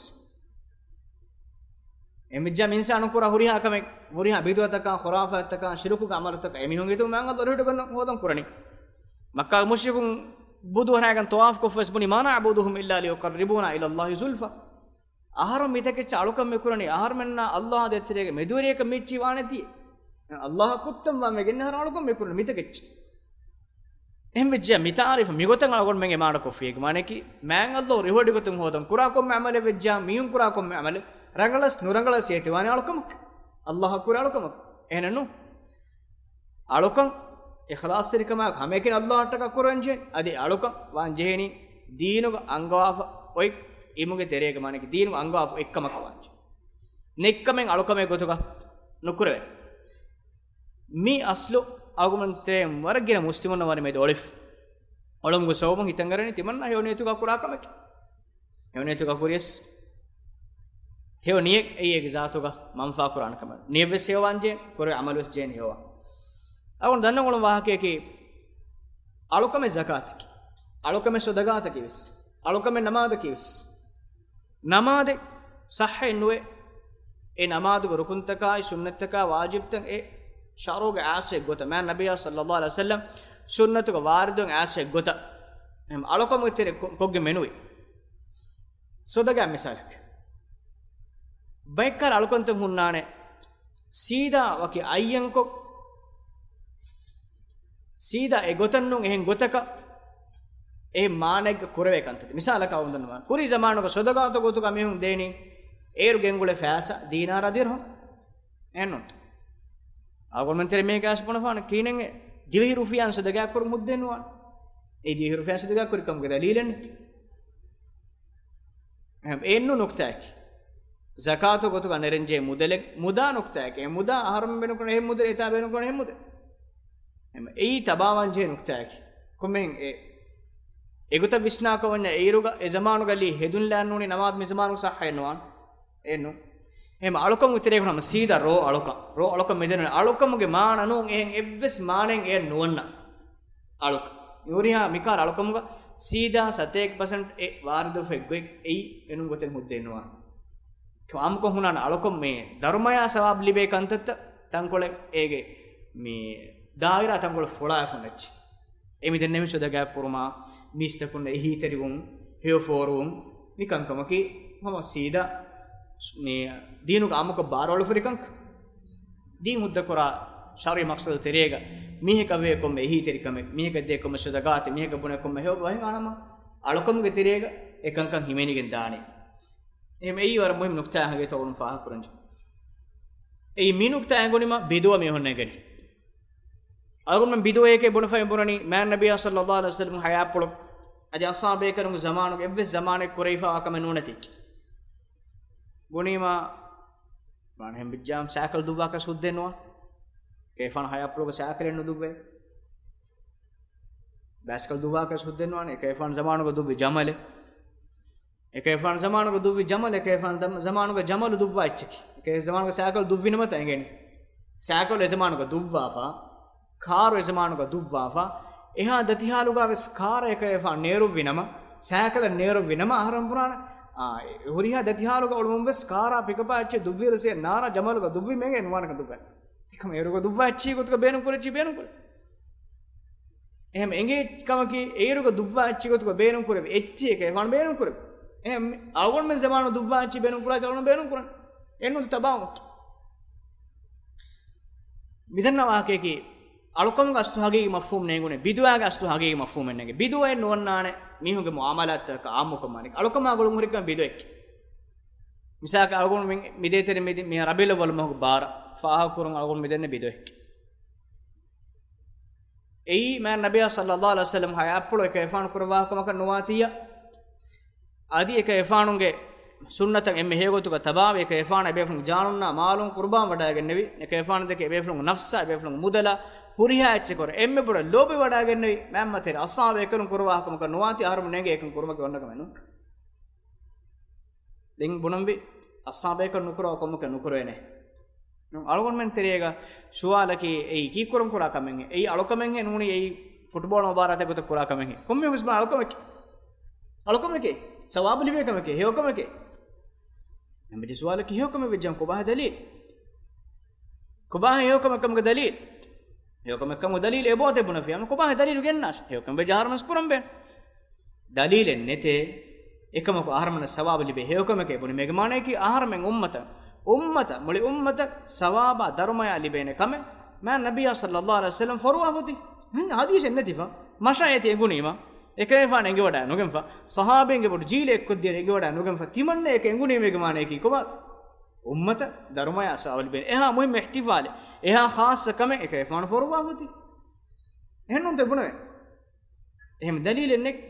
އެހެންވެއްޖާ މި އިންސާނުން ކުރާ ހުރިހާ ކަމެއް، ހުރިހާ ބިދުޢަތަކާ، ޚުރާފާތްތަކާ، ޝިރުކުގެ ޢަމަލުތަކާ، އެމީހުން ހިތުން މާތް ﷲ ރުހިވޮޑިގަންނަ ހޯދަން ކުރަނީ. މައްކާގެ މުޝްރިކުން ބުދު ހަރާގަން ޠަވާފު ކޮށްފަވެސް ބުނީ، "ما نعبدهم إلا ليقربونا إلى الله زلفى." އަހަރު މިތަކެއްޗަށް އަޅުކަން މި ކުރަނީ، އަހަރުމެންނާ ﷲ އާ ދޭތެރޭގަ މެދުވެރިޔަކަށް މިއެއްޗި ވާނެތީ. ﷲ ކުއްތަން ވާން ވެގެން އަހަރު އަޅުކަން މި ކުރަނީ މިތަކެއްޗަށް. އެހެންވެއްޖެ މި ތާރީފު މިގޮތަށް އަޅުގަނޑުމެން އެ މާނަ ކޮށްފި އޭގެ މާނައަކީ، މާތް ﷲ ރުހިވޮޑިގަތުން ހޯދަން ކުރާ ކޮންމެ ޢަމަލެއް ވެއްޖާ، މީހުން ކުރާ ކޮންމެ ޢަމަލެއް ރަނގަޅަސް ނުރަނގަޅަސް އޭތި ވާނެ އަޅުކަމަކަށް. ﷲ އަށް ކުރި އަޅުކަމަކަށް. އެހެނެއްނު؟ އަޅުކަން އިޚްލާޞްތެރިކަމާއެކު ހަމައެކަނި ﷲ އަށްޓަކާ ކުރަންޖެހޭ. އަދި އަޅުކަން ވާން ޖެހޭނީ ދީނުގަ އަންގަވާފަ އޮތް އިމުގެ ތެރޭގަ މާނައަކީ ދީނުގެ އަންގާ އެއްކަމަކަށް ވާންޖެ. ނެއްކަމެއް އަޅުކަމެއް ގޮތުގަ ނުކުރެވޭ. މި އަސްލު އަޅުގަނޑުމެން ތެރޭ ވަރަށް ގިނަ މުސްލިމުންނަށް ވަނީ މެދު އޮޅިފަ. އޮޅުމުގެ ސަބަބުން ހިތަށް އަރަނީ ތިމަންނަ ހެޔޮ ނިޔަތުގަ ކުރާ ކަމެކޭ. ހެޔޮ ނިޔަތުގަ ކުރިޔަސް، ހެޔޮ ނިޔަތް އެއީ އޭގެ ޒާތުގަ މަންފާ ކުރާނެ ކަމެއް. ނިޔަތްވެސް ހެޔޮވާން ޖެހޭ، ކުރެވޭ ޢަމަލުވެސް ޖެހޭނެ ހެޔޮވާން. އަޅުގަނޑު ދަންނަން އުޅުނު ވާހަކަޔަކީ، އަޅުކަމެއް ޒަކާތަކީ ވެސް، އަޅުކަމެއް ނަމާދަކީ ވެސް. ނަމާދެއް ޞައްޙައެއް ނުވޭ. އެ ނަމާދުގެ ރުކުންތަކާއި ސުންނަތްތަކާ ވާޖިބްތައް އެ ޝަރުޢުގެ އާސައެއް ގޮތަށް، މާތް ނަބިއްޔާ ޞައްލައްލާހު ޢަލައިހި ވަސައްލަމް ސުންނަތުގަ ވާރިދުވެ އާސައެއް ގޮތަށް، އެހެން އަޅުކަމުގެ ތެރެއަށް ކޮ-، ކޮށްގެން މެނުވީ. ސޮދަގާ މިސާލަކަށް، ބައެއްކަހަލަ އަޅުކަންތައް ހުންނާނެ، ސީދާ ވަކި އައްޔަންކޮށް، ސީދާ އެ ގޮތަށް ނޫން އެހެން ގޮތަކަށް އެހެން މާނައެއްގަ ކުރެވޭ ކަންތައްތައް. މިސާލަކަށް އަޅުގަނޑު ދަންނަވާނަން. ކުރީ ޒަމާނުގަ ސޮދަގާތު ގޮތުގަ މީހުން ދޭނީ އޭރު ގެންގުޅޭ ފައިސާ ދީނާރާ ދިރްހަމް. އެހެންނޫންތަ؟ އަޅުގަނޑުމެން ތެރޭ މީހަކަށް ބުނެފާނެ ކިހިނެއް ދިވެހި ރުފިޔާއިން ސޮދަގާތް ކުރުން ހުއްދައެއް ނުވާނެ. އެ ދިވެހި ރުފިޔާއިން ސޮދަގާތް ކުރި ކަމުގެ ދަލީލެއް ނެތް. އެހެން އެއްނު ނުކްތާއަކީ، ޒަކާތު ގޮތުގަ ނެރެންޖެހޭ މުދަލެއް، މުދާ ނުކްތާއަކީ، އެ މުދާ އަހަރުމެން ބޭނުންކުރަން އެހެން މުދަލެއް އެތާ ބޭނުންކުރަން އެހެން މުދަލެއް. އެހެން އެއީ ތަބާވާން ޖެހޭ ނުކްތާއަކީ. ކޮންމެހެން އެ، އެގޮތަށް ވިސްނާކަށް ވަންޏާ އޭރުގަ އެ ޒަމާނުގަ ލީ ހެދުން ލާން ނޫނީ ނަމާދު މި ޒަމާނުގަ ޞައްޙައެއް ނުވާނެ. އެއްނު. އެހެން އަޅުކަމުގެ ތެރޭގަ ހުންނަމަ ސީދާ ރޯ އަޅުކަން، ރޯ އަޅުކަން މިދެންނެވި އަޅުކަމުގެ މާނަ ނޫން އެހެން އެއްވެސް މާނައެއް އެއަށް ނުވަންނަ. އަޅުކަން. ހުރިހާ މިކަހަލަ އަޅުކަމުގަ ސީދާ ސަތޭކަ ޕަސެންޓް އެ ވާރިދުވެފަ އެއްގޮތް އެއީ އެނޫން ގޮތެއް ހުއްދައެއް ނުވާނެ. އާއްމުކޮށް ހުންނާނެ އަޅުކަން މޭ ދަރުމަޔާ ސަވާބު ލިބޭ ކަންތައްތައް ތަންކޮޅެއް އޭގެ މި ދާއިރާ ތަންކޮޅެއް ފޮޅާފަ ނެއްޗި. އެ މިދެންނެވި ސޮދަގާތް ކުރުމާ، މީސްތަކުންނަށް އެހީތެރިވުން، ހެޔޮ ފޯރުވުން، މި ކަންކަމަކީ ހަމަ ސީދާ މި ދީނުގެ އާއްމުކޮށް ބާރުއަޅުފަ ހުރި ކަންކަން. ދީން ހުއްދަ ކުރާ ޝަރުޢީ މަޤްޞަދު ތެރޭގަ މީހަކަށް ވޭ ކޮންމެ އެހީތެރިކަމެއް، މީހަކަށް ދޭ ކޮންމެ ސޮދަގާތެއް، މީހަކަށް ބުނޭ ކޮންމެ ހެޔޮ ވަހެއް އަންނަމާ، އަޅުކަމުގެ ތެރޭގަ އެ ކަންކަން ހިމެނިގެން ދާނެ. އެހެން އެއީ ވަރަށް މުހިއްމު ނުކްތާއެއް ހަގީގަތަށް އަޅުގަނޑު ފާހަގަކުރަންޖެހޭ. އެއީ މި ނުކްތާ އެނގުނީމާ ބިދުޢަ މީހުން އެނގެނީ. އަޅުގަނޑުމެން ބިދުޢައެކޭ ބުނެފައި ބުނަނީ، މާތް ނަބިއްޔާ ޞައްލައްލާހު ޢަލައިހި ވަސައްލަމް ޙަޔާތްޕުޅު އަދި އަޞްޙާބޭކަލުންގެ ޒަމާނުގެ އެއްވެސް ޒަމާނެއް ކުރެވިފައިވާ ކަމެއް ނޫނެތީ. ބުނީމާ، މާނަ ހެން ބިއްޖާމް ސައިކަލް ދުއްވާކަށް ހުއްދައެއް ނުވާނެ. އެކަލޭގެފާނު ޙަޔާތްޕުޅުގަ ސައިކަލެއް ނުދުއްވޭ. ބައިސަކަލް ދުއްވާކަށް ހުއްދައެއް ނުވާނެ. އެކަލޭގެފާނު ޒަމާނުގަ ދުއްވި ޖަމަލެއް. އެކަލޭގެފާނު ޒަމާނުގަ ދުއްވި ޖަމަލެއް، އެކަލޭގެފާނު ދަމް-، ޒަމާނުގަ ޖަމަލު ދުއްވާ އެއްޗަކީ. އެކަލޭގެފާނު ޒަމާނުގަ ސައިކަލް ދުއްވި ނަމަ ތަ އެނގޭނެ. ސައިކަލް އެ ޒަމާނުގަ ދުއްވާފަ، ކާރު އެ ޒަމާނުގަ ދުއްވާފަ، އެހާ ދަތި ހާލުގަ ވެސް ކާރަށް އެކަލޭގެފާނު ނޭރުއްވި ނަމަ، ސައިކަލަށް ނޭރުއްވި ނަމަ އަހަރެން ބުނާނެ، އާ، އެ ހުރިހާ ދަތި ހާލުގަ އުޅުމުން ވެސް ކާރާ ޕިކަޕާ އެއްޗެއް ދުއްވިއިރު ސޭ ނާރާ ޖަމަލުގަ ދުއްވީމޭ ނުވާނެކަން ދުއްވާ. އެކަމަ އޭރުގަ ދުއްވާ އެއްޗެއް ގޮތުގަ ބޭނުން ކުރެއްޗި ބޭނުން ކުރެ. އެހެން އެނގޭ ކަމަކީ، އޭރުގަ ދުއްވާ އެއްޗި ގޮތުގަ ބޭނުން ކުރެވި އެއްޗި އެކަލޭގެފާނު ބޭނުން ކުރެވި. އެހެން އަޅުގަނޑުމެން ޒަމާނު ދުއްވާ އެއްޗި ބޭނުން ކުރާ އަޅުގަނޑު ބޭނުން ކުރަން. އެންނު ތަބާވުން. މިދަންނަ ވާހަކަޔަކީ، އަޅުކަމުގެ އަސްލު ހަގީގީ މަފްހޫމް ނޭނގުނީ، ބިދުޢާގެ އަސްލު ހަގީގީ މަފްހޫމެއް ނޭނގެ. ބިދުޢައެއް ނުވަންނާނެ މީހުންގެ މުޢާމަލާތްތަކަށް އާއްމުކޮށް މާނައަކީ. އަޅުކަމާ ގުޅުން ހުރިކަން ބިދުޢެއް. މިސާލަކަށް އަޅުގަނޑު މި-، މިދޭތެރެ މިދި-، މި ރަބީޢުލްއައްވަލު މަހުގެ ބާރަ ފާހަގަކުރުން އަޅުގަނޑު މިދެންނެ ބިދުޢެއް. އެއީ މާތް ނަބިއްޔާ ޞައްލައްލާހު ޢަލައިހި ވަސައްލަމް ޙަޔާތްޕުޅު އެކަލޭގެފާނު ކުރައްވާ ކަމަކަށް ނުވާތީއަށް. އަދި އެކަލޭގެފާނުގެ ސުންނަތަށް އެންމެ ހެޔޮގޮތުގަ ތަބާވެ، އެކަލޭގެފާނު އެބޭފުޅުން ޖާނުންނާ މާލުން ޤުރުބާން ވަޑައިގެންނެވި، އެކަލޭގެފާނު ދެކެ އެބޭފުޅުންގެ ނަފްސާ، އެބޭފުޅުންގެ މުދަލާ، ހުރިހާ އެއްޗެއް ކުރެ، އެންމެ ބޮޑަށް ލޯބިވަޑައިގެންނެވި މާތް މަތި އަޞްޙާބު ބޭކަލުން ކުރައްވާ ކަމަކަށް ނުވާތީ އަހަރުމެން ނޭނގެ އެކަން ކުރުމަކީ އޮންނަ ކަމެއް ނޫން. ދެން ބުނަންވީ، އަޞްޙާބޭކަލުން ނުކުރާ ކަމަކަށް ނުކުރޭނެ. ނޫން، އަޅުގަނޑުމެން ތެރޭގަ ސުވާލަކީ، އެއީ ކީއްކުރަން ކުރާ ކަމެއް؟ އެއީ އަޅުކަމެއްހޭ ނޫނީ، އެއީ ފުޓްބޯޅަ މުބާރާތެއް ގޮތަށް ކުރާ ކަމެއްހޭ. ކޮންމެ ހުސްބަ އަޅުކަމެކޭ. އަޅުކަމެކޭ. ސަވާބު ލިބޭ ކަމެކޭ. ހެޔޮ ކަމެކޭ. ނަމަ ސުވާލަކީ ހެޔޮ ކަމެއް ވެއްޖެ ކޮބާ ދަލީލް؟ ކޮބާ ހެޔޮ ކަމެއް ކަމުގެ ދަލީލް؟ ހެޔޮ ކަމެއް ކަމުގެ ދަލީލް އެބައޮތޭ ބުނެފި. ކޮބާ ދަލީލު ގެންނާށޭ؟ ހެޔޮ ކަމެއް ވެއްޖެ އަހަރުމެން ކުރަން ބޭނުން. ދަލީލެއް ނެތޭ. އެކަމަކު އަހަރުމެންނަށް ސަވާބު ލިބޭ ހެޔޮ ކަމެކޭ ބުނި. މޭގެ މާނައަކީ އަހަރުމެން އުއްމަތަށް، އުއްމަތަށް، މުޅި އުއްމަތަށް ސަވާބާ ދަރުމަޔާ ލިބޭނެ ކަމެއް މާތް ނަބިއްޔާ ޞައްލައްލާހު ޢަލައިހި ވަސައްލަމް ފޮރުވާ ފޮތި. ހަދީސެއް ނެތިފަ. މަށަށް އޭތި އެނގުނީމަ. އެކަލޭގެފާނު އެނގިވަޑައި ނުގެންފަ. ޞަޙާބީންގެ ބޮޑު ޖީލެއް އެއްކޮށްދިޔަ އެނގިވަޑައި ނުގެންފަ. ތިމަންނަ އެކަ އެނގުނީމޭގެ މާނައަކީ ކޮބާތަ؟ އުއްމަތަށް ދަރުމަޔާ ސަވާބު ލިބޭނެ. އެހާ މުހިއްމު އިޙްތިފާލެއް، އެހާ ޚާއްޞަ ކަމެއް އެކަލޭގެފާނު ފޮރުވާ ފޮތި. އެހެންނޫންތަ ބުނެވޭ؟ އެހެން ދަލީލެއް ނެތް.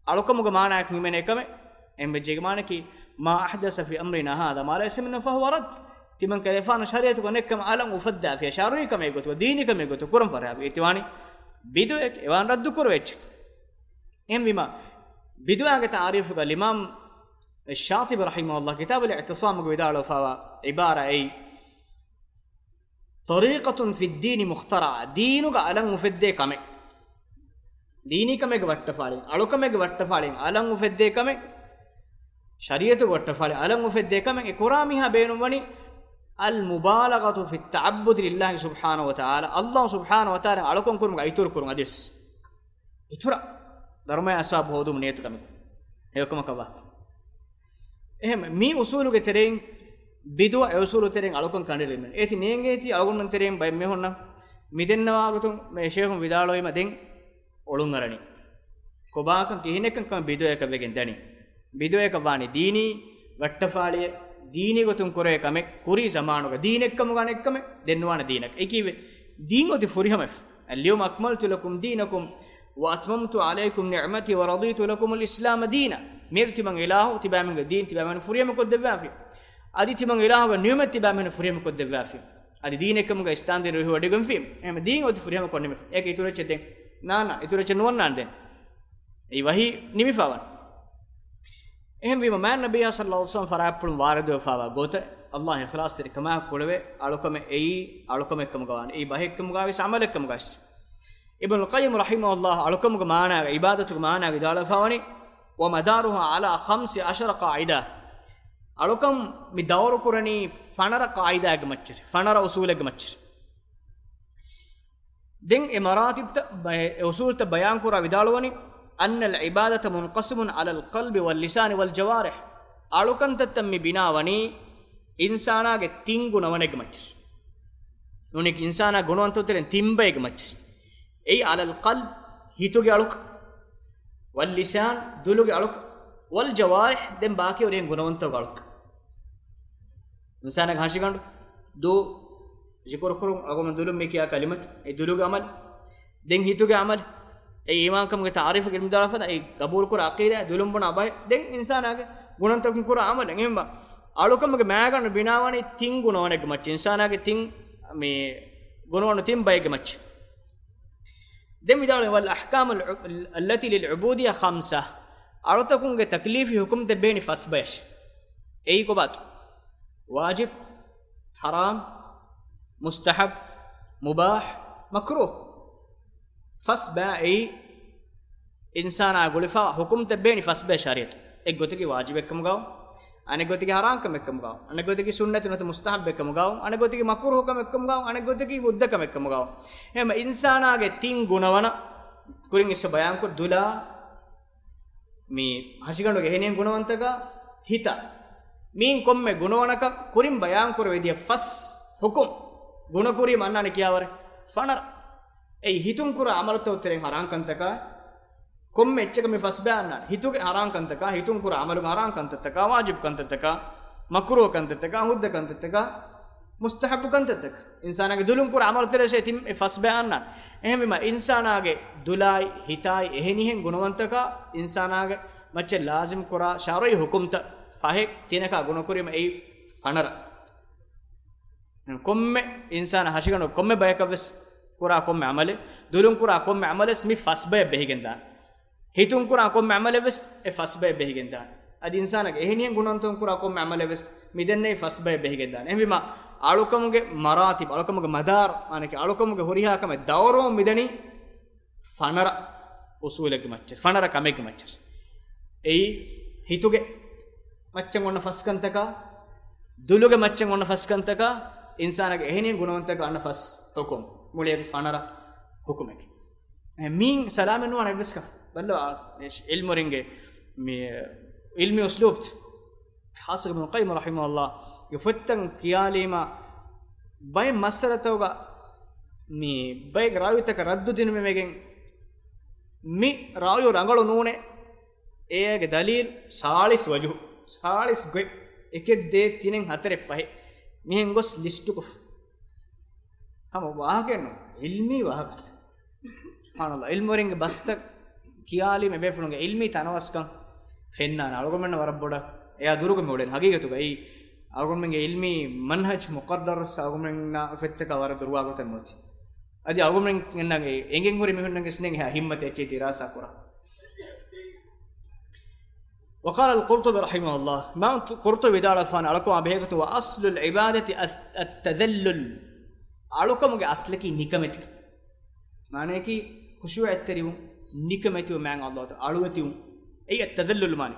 އަޅުކަމުގެ މާނައަކީ ހިމެނޭ ކަމެއް. އެހެންވެއްޖެ މާނައަކީ، ما أحدث في أمرنا هذا ما ليس منه فهو رد. ތިމަން ކަލޭފާނު ޝަރީޢަތުގަ ނެއްކަމަށް އަލަށް އުފައްދާފިޔާ، ޝަރުޢީ ކަމެއް ގޮތުގަ، ދީނީ ކަމެއް ގޮތުގަ ކުރަން ފަރާބި އެތިވާނީ ބިދުޢައެއް، އެވާން ރައްދު ކުރެވޭ އެއްޗެއް. އެހެންވީމަ، ބިދުޢާގެ ތަޢުރީފުގަ އިމާމް ޝާޠިބީ ރަޙިމަހުﷲ ކިތާބުލް އިޢްތިޞާމުގަ ވިދާޅުވެފަވާ ޢިބާރާ އެއީ، طريقة في الدين مخترعة، ދީނުގަ އަލަށް އުފެއްދޭ ކަމެއް. ދީނީ ކަމެއްގެ ވައްޓަފާޅިން، އަޅުކަމެއްގެ ވައްޓަފާޅިން އަލަށް އުފެއްދޭ ކަމެއް، ޝަރީޢަތުގެ ވައްޓަފާޅިން އަލަށް އުފެއްދޭ ކަމެއް. އެ ކުރާ މީހާ ބޭނުންވަނީ المبالغة في التعبد لله سبحانه وتعالى، ﷲ ސުބްޙާނަހޫ ވަތަޢާލާ އަޅުކަން ކުރުމުގަ އިތުރު ކުރުން އަދިވެސް. އިތުރަށް ދަރުމަޔާ އަސްބާބު ހޯދުމުން ނިޔަތު ކަމެއް. އެކަމަކަށް ވާތީ. އެހެން މި އުސޫލުގެ ތެރެއިން ބިދުޢަ، އެ އުސޫލު ތެރެއިން އަޅުކަން ކަނޑައެޅިގެން އޭތި ނޭނގޭތީ އަޅުގަނޑުމެން ތެރެއިން ބައެއް މީހުންނަށް މިދެންނަވާ ގޮތުން މި ޝޭޚުން ވިދާޅުވީމަ ދެން އޮޅުންއަރަނީ. ކޮބާކަން ކިހިނެއްކަން ކަމެއް ބިދުޢައަކަށް ވެގެން ދަނީ. ބިދުޢައަކަށް ވާނީ ދީނީ ވައްޓަފާޅިއެއް، ދީނީ ގޮތުން ކުރޭ ކަމެއް، ކުރީ ޒަމާނުގަ ދީނެއްކަމުގަ އަނެއްކަމެއް، ދެން ނުވާނެ ދީނަކަށް. އެކީވެ ދީން އޮތީ ފުރިހަމަވެފަ. اليوم أكملت لكم دينكم وأتممت عليكم نعمتي ورضيت لكم الإسلام دينا. މިއަދު ތިމަން އިލާހު ތިބާމީހުންގެ ދީން ތިބާމީހުން ފުރިހަމަކޮށްދެއްވާފި. އަދި ތިމަން އިލާހުގެ ނިޢުމަތް ތިބާމީހުން ފުރިހަމަކޮށްދެއްވާފި. އަދި ދީނެއްކަމުގަ އިސްލާމްދީން ރުހިވަޑައިގެންފީ. އެހެން ދީން އޮތީ ފުރިހަމަކޮށް ނިމިފަ. އޭގެ އިތުރު އެއްޗެއް ދެން ނާންނާން، އިތުރު އެއްޗެއް ނުވަންނާން ދެން. އެއީ ވަޙީ ނިމިފަވަން. އެހެންވީމަ، މާތް ނަބިއްޔާ ޞައްލައްލާހު ޢަލައިހި ވަސައްލަމަ ފަރާތްޕުޅުން ވާރިދުވެފަވާ ގޮތަށް ﷲ އިޚްލާޞްތެރިކަމާ ކުޅެވޭ، އަޅުކަމެއް އެއީ އަޅުކަމެއްކަމުގަ ވާނެ. އެއީ ބަހެއްކަމުގަވެސް، ޢަމަލެއްކަމުގަވެސް. އިބްނުލް ޤައްޔިމް ރަޙިމަހުﷲ އަޅުކަމުގެ މާނާގަ، ޢިބާދަތުގެ މާނާގަ ވިދާޅުވެފަވަނީ، ومدارها على خمس عشر قاعدة. އަޅުކަން މި ދައުރުކުރަނީ ފަނަރަ ޤާޢިދާއެއްގެ މައްޗަށް، ފަނަރަ އުޞޫލެއްގެ މައްޗަށް. ދެން އެ މަރާތިބްތައް ބަ-، އެ އުޞޫލްތައް ބަޔާންކުރާ ވިދާޅުވަނީ، أن العبادة منقسم على القلب واللسان والجوارح. އަޅުކަންތައްތައް މި ބިނާވަނީ އިންސާނާގެ ތިން ގުނަވަނެއްގެ މައްޗަށް. ނޫނީ އިންސާނާ ގުނަވަންތައް ތެރެއިން ތިން ބައެއްގެ މައްޗަށް. އެއީ على القلب، ހިތުގެ އަޅުކަން، واللسان، ދުލުގެ އަޅުކަން، والجوارح، ދެން ބާކީ އޮރިހެން ގުނަވަންތަކުގެ އަޅުކަން. އިންސާނާގެ ހަށިގަނޑު، ދޫ، ޒިކުރު ކުރުން، އަޅުގަނޑު ދުލުން މި ކިޔާ ކަލިމަތު، އެ ދުލުގެ ޢަމަލު، ދެން ހިތުގެ ޢަމަލު، އެ އީމާންކަމުގެ ތަޢުރީފު އިލްމު ދާފަދަ، އެ ގަބޫލުކުރާ ޢަޤީދާ، ދުލުން ބުނާ ބަހެއް، ދެން އިންސާނާގެ ގުނަންތަކުން ކުރާ ޢަމަލެއް. އެހެންވީމަ، އަޅުކަމުގެ މައިގަނޑު ބިނާވަނީ ތިން ގުނަވަނެއްގެ މައްޗަށް، އިންސާނާގެ ތިން، މި، ގުނަވަނު ތިން ބައެއްގެ މައްޗަށް. ދެން ވިދާޅުވި، والأحكام الع-، التي للعبودية خمسة، އަޅުތަކުންގެ ތަކްލީފީ ޙުކުމްތައް ބެހެނީ ފަސް ބަޔަށް. އެއީ ކޮބާތޯ؟ ވާޖިބް، ޙަރާމް، މުސްތަޙަބް، މުބާޙް، މަކްރޫހް. ފަސް ބަޔަށް އެއީ އިންސާނާ ގުޅިފަ ޙުކުމްތައް ބެހެނީ ފަސް ބަޔަށް ޝަރީޢަތު. އެއްގޮތަކީ ވާޖިބެއްކަމުގައު، އަނެއްގޮތަކީ ޙަރާމް ކަމެއްކަމުގައު، އަނެއްގޮތަކީ ސުންނަތު ނުވަތަ މުސްތަޙައްބެއްކަމުގައު، އަނެއްގޮތަކީ މަކްރޫހު ކަމެއްކަމުގައު، އަނެއްގޮތަކީ ހުއްދަ ކަމެއްކަމުގައު. އެހެންވީމަ އިންސާނާގެ ތިން ގުނަވަނަ ކުރިން އިސްވެ ބަޔާންކުރި ދުލާ، މި ހަށިގަނޑުގެ އެހެނިހެން ގުނަވަންތަކާ ހިތާ، މިއިން ކޮންމެ ގުނަވަނަކަށް ކުރިން ބަޔާންކުރެވިދިޔަ ފަސް ޙުކުމް ގުނަކުރީމަ އަންނާނެ ކިޔާވަރެއް ފަނަރަ. އެއީ ހިތުން ކުރާ ޢަމަލުތައް ތެރެއިން ޙަރާމް ކަންތަކާ، ކޮންމެ އެއްޗަކަށް މި ފަސް ބަޔަށް އަންނާނެ. ހިތުގެ ޙަރާމް ކަންތަކާ، ހިތުން ކުރާ ޢަމަލުގެ ޙަރާމް ކަންތައްތަކާ، ވާޖިބް ކަންތައްތަކާ، މަކްރޫހު ކަންތައްތަކާ، ހުއްދަ ކަންތައްތަކާ، މުސްތަޙައްބު ކަންތައްތަކާ. އިންސާނާގެ ދުލުން ކުރާ ޢަމަލު ތެރޭ ތިން އެ ފަސް ބަޔަށް އަންނާނެ. އެހެންވީމަ އިންސާނާގެ ދުލާއި، ހިތާއި، އެހެނިހެން ގުނަވަންތަކާ، އިންސާނާގެ މައްޗަށް ލާޒިމް ކުރާ ޝަރުޢީ ޙުކުމްތައް ފަހެއް ތިނަކާ ގުނަކުރީމަ އެއީ ފަނަރަ. ކޮންމެ އިންސާނާ ހަށިގަނޑު ކޮންމެ ބަޔަކަށް ވެސް ކުރާ ކޮންމެ ޢަމަލެއް، ދުލުން ކުރާ ކޮންމެ ޢަމަލެއް ވެސް މި ފަސް ބަޔަށް ބެހިގެން ދާނެ. ހިތުން ކުރާ ކޮންމެ ޢަމަލެއް ވެސް އެ ފަސް ބަޔަށް ބެހިގެން ދާނެ. އަދި އިންސާނާގެ އެހެނިހެން ގުނަވަންތަކުން ކުރާ ކޮންމެ ޢަމަލެއް ވެސް މި ދެންނެވި ފަސް ބަޔަށް ބެހިގެން ދާނެ. އެހެންވީމަ އަޅުކަމުގެ މަރާތިބް، އަޅުކަމުގެ މަދާރު، މާނައަކީ އަޅުކަމުގެ ހުރިހާ ކަމެއް ދައުރުވަމުން މިދަނީ ފަނަރަ އުޞޫލެއްގެ މައްޗަށް، ފަނަރަ ކަމެއްގެ މައްޗަށް. އެއީ ހިތުގެ މައްޗަށް އޮންނަ ފަސް ކަންތަކާ، ދުލުގެ މައްޗަށް އޮންނަ ފަސް ކަންތަކާ، އިންސާނާގެ އެހެނިހެން ގުނަވަންތަކާ އަންނަ ފަސް ޙުކުމް، މުޅި އެކު ފަނަރަ ޙުކުމެކޭ. އެ، މީން ސަލާމަތް ނުވާނެ އެއްވެސް ކަމެއް. ބައްލަވާ، އެ، ޢިލްމުވެރިންގެ މި، ޢިލްމީ އުސްލޫބް، ޚާއްޞަކޮށް އިބްނުލް ޤައްޔިމް ރަޙިމަހުﷲ ގެ ފޮތްތައް ކިޔާލީމަ، ބައެއް މައްސަލަތަކުގަ މި ބައެއް ރާވީތަކަށް ރައްދު ދިނުމެވެގެން، މި ރާވީ ރަނގަޅު ނޫނޭ، އޭގެ ދަލީލް ސާޅީސް ވަޖުހު، ސާޅީސް ގޮތް، އެކެއް ދޭއް ތިނެއް ހަތަރެއް ފަހެއް، މިހެން ގޮސް ލިސްޓުކޮށް. ހަމަ ވާހަކައެއް ނޫން، ޢިލްމީ ވާހަކަތައް. ސުބްޙާނަﷲ، ޢިލްމުވެރިންގެ ބަސްތައް ކިޔާލީމަ ބޭފުޅުންގެ ޢިލްމީ ތަނަވަސްކަން. ފެންނާނެ އަޅުގަނޑުމެންނަށް ވަރަށް ބޮޑަށް އެއާ ދުރުގަ މިއުޅެން. ހަގީގަތުގައި އަޅުގަނޑުމެންގެ އިލްމީ މަންހަޖް މުޤައްރަރު އަޅުގަނޑުމެންނާ ފެއްތަކާ ވަރަށް ދުރުވާ ގޮތެއް މޮތި. އަދި އަޅުގަނޑުމެންނަށް އެނގެން ހުރި މީހުންނަށް ވެސް ނެތް އެހާ ހިއްމަތެއް އެއްޗެއް ދިރާސާ ކުރާ. وقال القرطبي رحمه الله، އިމާމް ޤުރްޠުބީ ވިދާޅުވެފާނެ އަޅުކަމާ ބެހޭގޮތުން، وأصل العبادة التذلل، އަޅުކަމުގެ އަސްލަކީ ނިކަމެތިކަން. މާނަޔަކީ ޚުޝޫޢަތްތެރިވުން، ނިކަމެތިވުން، މާތް ﷲ އަޅުވެތިވުން. އެއީ އައްތަޛައްލުލު މާނަ.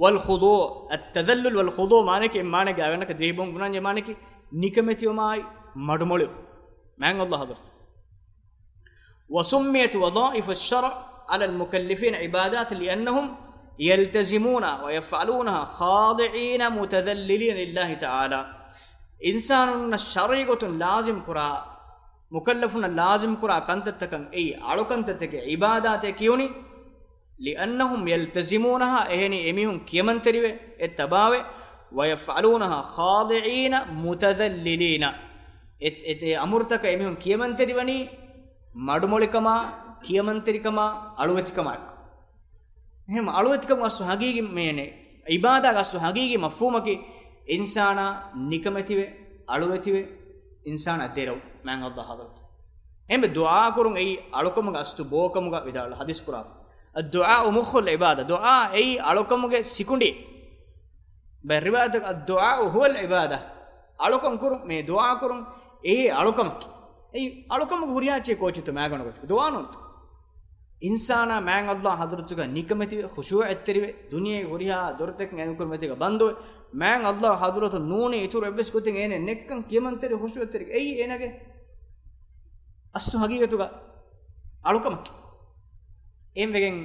والخضوع، التذلل والخضوع މާނަޔަކީ، މާނަ ގާގަނޑަކަށް ދިވެހި ބުން ބުނާންޖެ މާނަޔަކީ ނިކަމެތިވުމާއި މަޑުމޮޅިވުން މާތް ﷲ ޙަޟްރަތު. وسميت وظائف الشرع على المكلفين عبادات لأنهم يلتزمونها ويفعلونها خاضعين متذللين لله تعالى. އިންސާނުންނަށް ޝަރުޢީ ގޮތުން ލާޒިމް ކުރާ، މުކައްލަފުންނަށް ލާޒިމް ކުރާ ކަންތައްތަކަށް އެއީ އަޅުކަންތައްތަކެއް، ޢިބާދާތެއް ކިޔުނީ. لأنهم يلتزمونها، އެހެނީ އެމީހުން ކިޔަމަންތެރިވެ އެ ތަބާވެ، ويفعلونها خاضعين متذللين، އެ، އެ، އެ އަމުރުތަކަށް އެމީހުން ކިޔަމަންތެރިވަނީ މަޑުމޮޅިކަމާ، ކިޔަމަންތެރިކަމާ، އަޅުވެތިކަމާއެކު. އެހެން އަޅުވެތިކަމުގެ އަސްލު ހަގީގީ މޭނެ، ޢިބާދާގެ އަސްލު ހަގީގީ މަފްހޫމަކީ އިންސާނާ ނިކަމެތިވެ، އަޅުވެތިވެ، އިންސާނާ ދެރަވު މާތް ﷲ ޙަޟްރަތު. އެހެންވެ ދުޢާ ކުރުން އެއީ އަޅުކަމުގެ އަސްލު ބޯކަމުގަ ވިދާޅު ޙަދީޘް ކުރާ. الدعاء مخ العبادة، ދުޢާ އެއީ އަޅުކަމުގެ ސިކުނޑި. ބައެއް ރިވާޔަތަކަށް الدعاء هو العبادة، އަޅުކަން ކުރުން، މި ދުޢާ ކުރުން އެއީ އަޅުކަމަކީ. އެއީ އަޅުކަމުގެ ހުރިހާ އެއްޗެއް ކޯޗިތޯ މާގަނޑު ގޮތަކަށް ދުޢާ ނޫންތޯ؟ އިންސާނާ މާތް ﷲ ޙަޟްރަތުގަ ނިކަމެތިވެ، ޚުޝޫޢަތްތެރިވެ، ދުނިޔޭގެ ހުރިހާ ދޮރުތަކެއް އަތްކުރިމަތީގަ ބަންދުވެ، މާތް ﷲ ޙަޟްރަތު ނޫނީ އިތުރު އެއްވެސް ގޮތެއް އޭނަ ނެތްކަން ކިޔަމަންތެރި ޚުޝޫޢަތްތެރި އެއީ އޭނަގެ އަސްލު ހަގީގަތުގަ އަޅުކަމަކީ. އެހެންވެގެން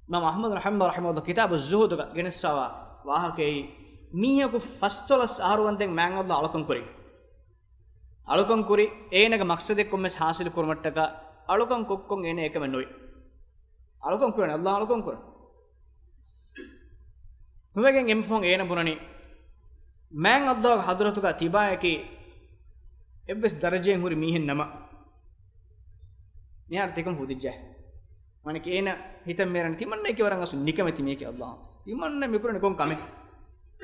އިމާމް އަޙްމަދު ބިން ޙަންބަލް ރަޙިމަހުﷲ ކިތާބު ޒުހުދުގަ ގެނެއްސަވާ ވާހަކައީ، މީހަކު ފަސްދޮޅަސް އަހަރު ވަންދެން މާތް ﷲ އަޅުކަން ކުރި. އަޅުކަން ކުރި، އޭނަގެ މަޤްޞަދެއް ކޮންމެސް ޙާޞިލު ކުރުމަށްޓަކާ، އަޅުކަން ކޮށްކޮށް އޭނަ އެކަމެއް ނުވި. އަޅުކަން ކުރަނީ، ﷲ އަޅުކަން ކުރަނީ. ނުވެގެން އެމީހުން އޭނަ ބުނަނީ، މާތް ﷲ ޙަޟްރަތުގަ ތިބާޔަކީ އެއްވެސް ދަރަޖައެއް ހުރި މީހެއް ނަމަ، މިހާރު ތިކަން ފުދިއްޖެ. މާނައަކީ އޭނަ ހިތަށް މިއަރަނީ ތިމަންނައަކީ ވަރަށް އަސްލު ނިކަމެތި މީހަކީ ﷲ. ތިމަންނަ މިކުރަނީ ކޮން ކަމެއް؟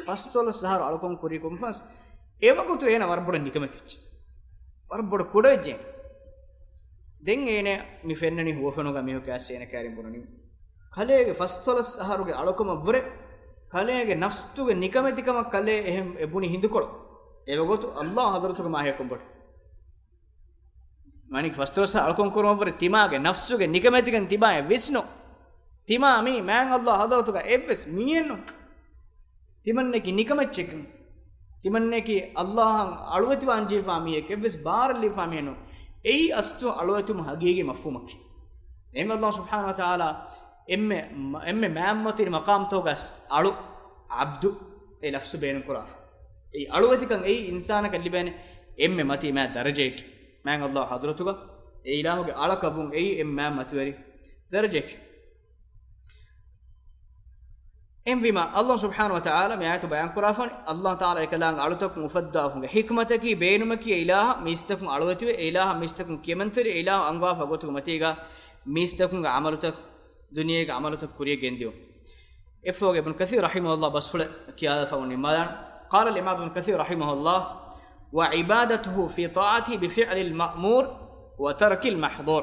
ފަސްދޮޅަސް އަހަރު އަޅުކަން ކުރީ ކޮންފަސް؟ އެވަގުތު އޭނަ ވަރަށް ބޮޑަށް ނިކަމެތި އެއްޗެއް. ވަރަށް ބޮޑަށް ކުޑަ އެއްޗެއް. ދެން އޭނަ މި ފެންނަނީ ހުވަފެނުގަ މީހަކު އައިސް އޭނަ ކައިރިން ބުނަނީ. ކަލޭގެ ފަސްދޮޅަސް އަހަރުގެ އަޅުކަމަށްވުރެ، ކަލޭގެ ނަފްސުގެ ނިކަމެތިކަމަށް ކަލޭ އެހެން އެ ބުނި ހިނދުކޮޅު. އެވަގުތު ﷲ ޙަޟްރަތުގަ މާ ހެޔޮކޮށް ބޮޑު. މާނައަކީ ފަސްދޮޅަސް އަޅުކަން ކުރުމަށްވުރެ ތިމާގެ ނަފްސުގެ ނިކަމެތިކަން ތިބާޔަށް ވިސްނު. ތިމާ މީ މާތް ﷲ ޙަޟްރަތުގަ އެއްވެސް މީހެއް ނޫން. ތިމަންނައަކީ ނިކަމެއްޗެއް. ތިމަންނައަކީ ﷲ އަށް އަޅުވެތިވާން ޖެހިފާ މީހެއް، އެއްވެސް ބާރަށް ލިބިފާ މީހެއް ނޫން. އެއީ އަސްލު އަޅުވެތިވުމުގެ ހަގީގީ މަފްހޫމަކީ. އެހެންވެ ﷲ ސުބްޙާނަހޫ ވަތަޢާލާ އެންމެ، އެންމެ މާތް މަތި މަޤާމްތަކުގަ އަޅު، ޢަބްދު އެ ލަފްޒު ބޭނުންކުރާފަ. އެއީ އަޅުވެތިކަން އެއީ އިންސާނަކަށް ލިބޭނެ އެންމެ މަތީ މާތް ދަރަޖައެކޭ. މާތް ﷲ ޙަޟްރަތުގަ އެ އިލާހުގެ އަޅަކަށްވުން އެއީ އެންމެ މާތް މަތިވެރި ދަރަޖައެކޭ. އެހެންވީމާ، ﷲ ސުބްޙާނަހޫ ވަތަޢާލާ މި އާޔަތު ބަޔާންކުރާފަ، ﷲ ތަޢާލާ އެކަލާނގެ އަޅުތަކުން އުފައްދާފަ ހުންގެ ޙިކްމަތަކީ، ބޭނުމަކީ، އެ އިލާހަށް މީސްތަކުން އަޅުވެތިވެ، އެ އިލާހަށް މީސްތަކުން ކިޔަމަންތެރި، އެ އިލާހު އަންގަވާފަ ގޮތުގެ މަތީގަ މީސްތަކުންގެ ޢަމަލުތައް، ދުނިޔޭގެ ޢަމަލުތައް ކުރިޔަށް ގެންދިޔުން. އެއްފަހުގަ އިބްނު ކަޘީރު ރަޙިމަހުﷲ ބަސްފުޅެއް ކިޔާލަފަ ނިންމާލާނެ. قال الإمام ابن كثير رحمه الله: وعبادته في طاعته بفعل المأمور وترك المحظور.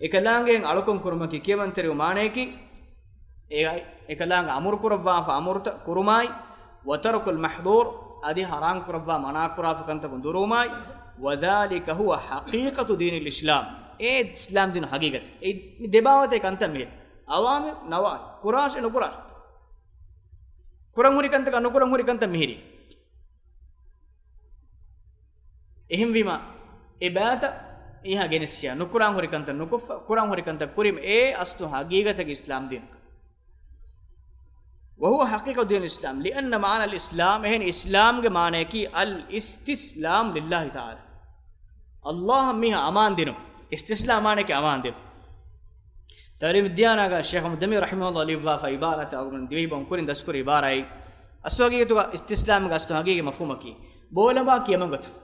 އެކަލާނގެ އަޅުކަން ކުރުމަކީ ކިޔަމަންތެރިވުމާ މާނައަކީ، އެ، އެކަލާނގެ އަމުރު ކުރައްވާފަ އަމުރުތައް ކުރުމާއި، وترك المحظور، އަދި ޙަރާމް ކުރައްވާ މަނާ ކުރާފަ ކަންތަކުން ދުރުވުމާއި، وذلك هو حقيقة دين الإسلام. އެ އިސްލާމް ދީނު ހަގީގަތެއް. އެ މި ދެބާވަތޭ ކަންތައް މިހިރީ. އަވާމިރު ނަވާހި، ކުރާށޭ ނުކުރާށޭ. ކުރަން ހުރި ކަންތަކާ ނުކުރަން ހުރި ކަންތައް މިހިރީ. އެހެންވީމާ، އެ ބައިތައް އެހާ ގެނެސްޔާ، ނުކުރާން ހުރި ކަންތައް ނުކޮށްފަ، ކުރާން ހުރި ކަންތައް ކުރީމަ، އެ އަސްލު ހަގީގަތަކީ އިސްލާމް ދީނަކަށް. وهو حقيقة دين الإسلام، لأن معنى الإسلام، އެހެން އިސްލާމްގެ މާނައަކީ، الاستسلام لله تعالى، ﷲ އަށް މީހާ އަމާން ދިނުން، އިސްތިސްލާމް މާނައަކީ އަމާން ދިނުން. ތަޢުލީމުއްދިޔާނާގަ ޝޭޚް އަޙްމަދު ދަމީ ރަޙިމަހުﷲ ލިޔުއްވާފަ އިބާރާތެއް އަޅުގަނޑު ދިވެހި ބަހުން ކުރިން ދަސްކުރި އިބާރާތް. އަސްލު ހަގީގަތުގަ އިސްތިސްލާމްގެ އަސްލު ހަގީގީ މަފްހޫމަކީ، ބޯލަނބާ ކިޔަމަން ގަތުން.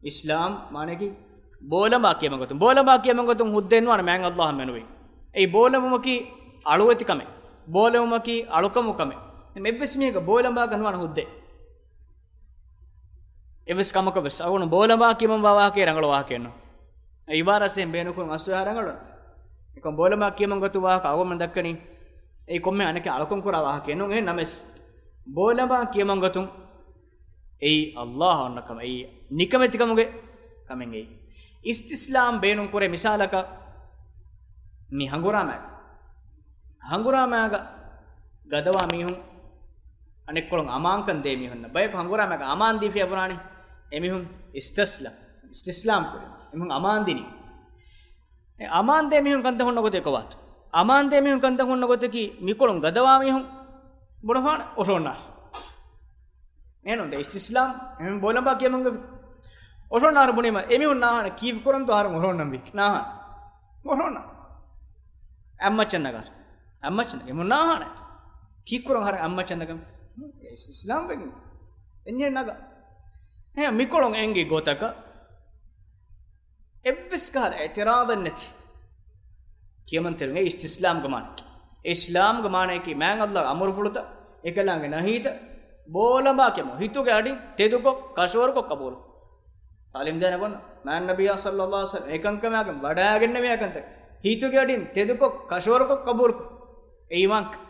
އިސްލާމް މާނައަކީ ބޯލަނބާ ކިޔަމަން ގަތުން. ބޯލަނބާ ކިޔަމަން ގަތުން ހުއްދައެއް ނުވާނެ މާތް ﷲ އަށް މެނުވީ. އެއީ ބޯލަނބުމަކީ އަޅުވެތި ކަމެއް. ބޯލެވުމަކީ އަޅުކަމު ކަމެއް. އެއްވެސް މީހަކަށް ބޯލަނބާކަށް ނުވާނެ ހުއްދައެއް. އެއްވެސް ކަމަކަށް ވެސް އަޅުގަނޑު ބޯލަނބާ ކިޔަމަންވާ ވާހަކައެއް ރަނގަޅު ވާހަކައެއް ނޫން. އެ އިބާރާތް ބޭނުންކުރުން އަސްލު އެހާ ރަނގަޅު. އެކަމް ބޯލަނބާ ކިޔަމަން ގަތު ވާހަކަ އަޅުގަނޑު ދައްކަނީ އެއީ ކޮންމެ އަނެކެއް އަޅުކަން ކުރާ ވާހަކައެއް ނޫން. އެހެން ނަމަވެސް ބޯލަނބާ ކިޔަމަން ގަތުން އެއީ އައްލާހަށް އޮންނަ ކަމެއް، އެއީ ނިކަމެތިކަމުގެ ކަމެއް. އެއީ އިސްތިސްލާމް ބޭނުން ކުރޭ. މިސާލަކަށް މި ހަނގުރާމައިގަ، ހަނގުރާމައިގަ ގަދަވާ މީހުން އަނެއްކޮޅުން އަމާންކަން ދޭ މީހުންނަށް. ބަޔަކު ހަނގުރާމައިގަ އަމާން ދީފިޔާ ބުނާނީ އެމީހުން އިސްތަސްލަ، އިސްތިސްލާމް ކުރި އެމީހުން އަމާން ދިނީ. އެ އަމާންދޭ މީހުން ކަންތައް ހުންނަ ގޮތެއް ކޮބާތޯ؟ އަމާންދޭ މީހުން ކަންތައް ހުންނަ ގޮތަކީ މިކޮޅުން ގަދަވާ މީހުން ބުނެފާނެ އޮށޯންނާރު. އެހެން ނޫންތަ އިސްތިސްލާމް؟ އެހެން ބޯލަނބާ ކިޔަމަން ގަތުން އޮށޯންނާރު ބުނީމަ އެމީހުން ނާހާނެ ކީއްކުރަންތޯ އަހަރެން އޮށޯންނަންވީ؟ ނާހާނެ. އޮށޯންނާ. އަތްމައްޗަށް ނަގާ. އަތްމައްޗަށް ނަގާ. އެމީހުން ނާހާނެ. ކީއްކުރަން އަހަރެން އަތްމައްޗަށް ނަގަން؟ އިސްލާމް ވެގެން. އެންޏެ ނަގާ. އެހެން މިކޮޅުން އެނގި ގޮތަކަށް އެއްވެސް ކަހަލަ އިތިރާޒެއް ނެތި ކިޔަމަންތެރިން. އެއީ އިސްތިސްލާމްގެ މާނައަކީ. އިސްލާމްގެ މާނައަކީ މާތް އައްލާގެ އަމުރުފުޅުތައް، އެކަލާނގެ ނަހީތައް ބޯލަނބާ ކިޔަމުން، ހިތުގެ އަޑިން ތެދުކޮށް، ކަށަވަރުކޮށް ޤަބޫލު. ތާލީމް ދޭނެ ގޮންނަ މާތް ނަބިއްޔާ ޞައްލައްލާހު ޢަލައިހި ވަސައްލަމަ އެކަންކަމާގެން ވަޑައިގެންނެވި އެކަންތައް ހިތުގެ އަޑިން ތެދުކޮށް، ކަށަވަރުކޮށް ޤަބޫލުކޮށް، އީމާންކަން،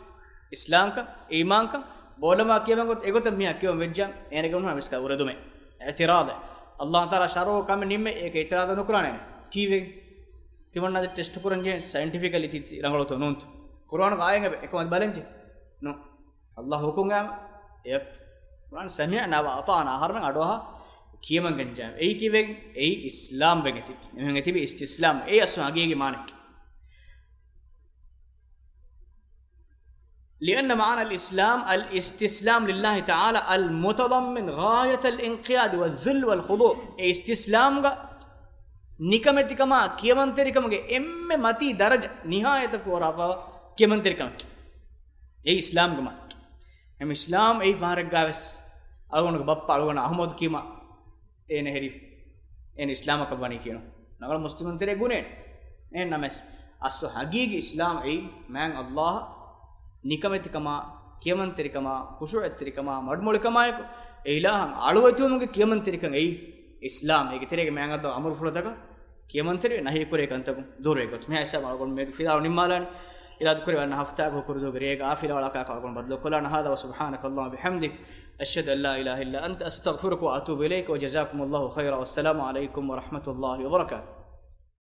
އިސްލާމްކަން، އީމާންކަން، ބޯލަނބާ ކިޔަމަން ގޮތަށް އެގޮތަށް މީހާ ކިޔަމަން ވެއްޖާ، އޭނަގެ މުހާ މިސްކާ އުރެދުމެއް، އިތިރާޒެއް. އައްލާހު ތަޢާލާ ޝަރުޢު ކަމެއް ނިންމެ، އޭކަ އިތިރާޒު ނުކުރާނެ. ކީއްވެ؟ ތިމަންނާ ޓެސްޓް ކުރަން ޖެހޭ ސައިންޓިފިކަލީ ތި، ތި ރަނގަޅުތޯ ނޫންތޯ؟ ޤުރުއާނުގަ އާޔަތެއް އެކަމަށް ބަލަންޖެ؟ ނޫން. އައްލާހު ޙުކުމް އެއް. ޤުރުއާން ސަމިޢްނާ ވަ އަޠަޢްނާ އަހަރުމެން އަޑުއަހާ ކިޔަމަން ގެންޖާ. އެއީ ކީއްވެގެން؟ އެއީ އިސްލާމް ވެގެން ތިބި. އެމީހުން އެތިބި އިސްތިސްލާމް. އެއީ އަސްލު ހަގީގީ މާނައަކީ. لأن معنى الإسلام الاستسلام لله تعالى المتضمن غاية الانقياد والذل والخضوع. އެ އިސްތިސްލާމްގަ ނިކަމެތިކަމާ ކިޔަމަންތެރިކަމުގެ އެންމެ މަތީ ދަރަޖަ، ނިހާޔަތަށް ފޯރާފަވާ ކިޔަމަންތެރިކަމަކީ. އެއީ އިސްލާމްގެ މާނައަކީ. އެހެން އިސްލާމް އެއީ ފަހަރެއްގަ ވެސް އަޅުގަނޑުގެ ބައްޕަ އަޅުގަނޑަށް އަހުމަދު ކީމަ އޭނަ ހެރި، އޭނަ އިސްލާމަކަށް ވަނީ ކިޔަނު. ނަގަޅަ މުސްލިމުން ތެރޭ ގުނޭނެ. އެހެން ނަމަވެސް އަސްލު ހަގީގީ އިސްލާމް އެއީ މާތް އައްލާހަށް ނިކަމެތިކަމާ، ކިޔަމަންތެރިކަމާ، ޚުޝޫޢަތްތެރިކަމާ، މަޑުމޮޅިކަމާއެކު އެ އިލާހަށް އަޅުވެތިވުމުގެ ކިޔަމަންތެރިކަން އެއީ އިސްލާމް. އޭގެ ތެރޭގަ މާތް އައްލާހު އަމުރުފުޅުތަކަށް ކިޔަމަންތެރިވެ، ނަހީ ކުރޭ ކަންތަކުން ދުރުވެ ގޮތު. މިހާ ހިސާބަށް އަޅުގަނޑު މި ފިލާވަޅު ނިންމާލާނީ. އިރާދަކުރެވޭ އަންނަ ހަފްތާގަ ކުރުދޫގެ ރޭގަ އާ ފިލާވަޅަކާ އަޅުގަނޑު ބަދަލުކޮށްލާނަން. هذا وسبحانك اللهم وبحمدك، أشهد أن لا إله إلا أنت، أستغفرك وأتوب إليك، وجزاكم الله خيرا، والسلام عليكم ورحمة الله وبركاته.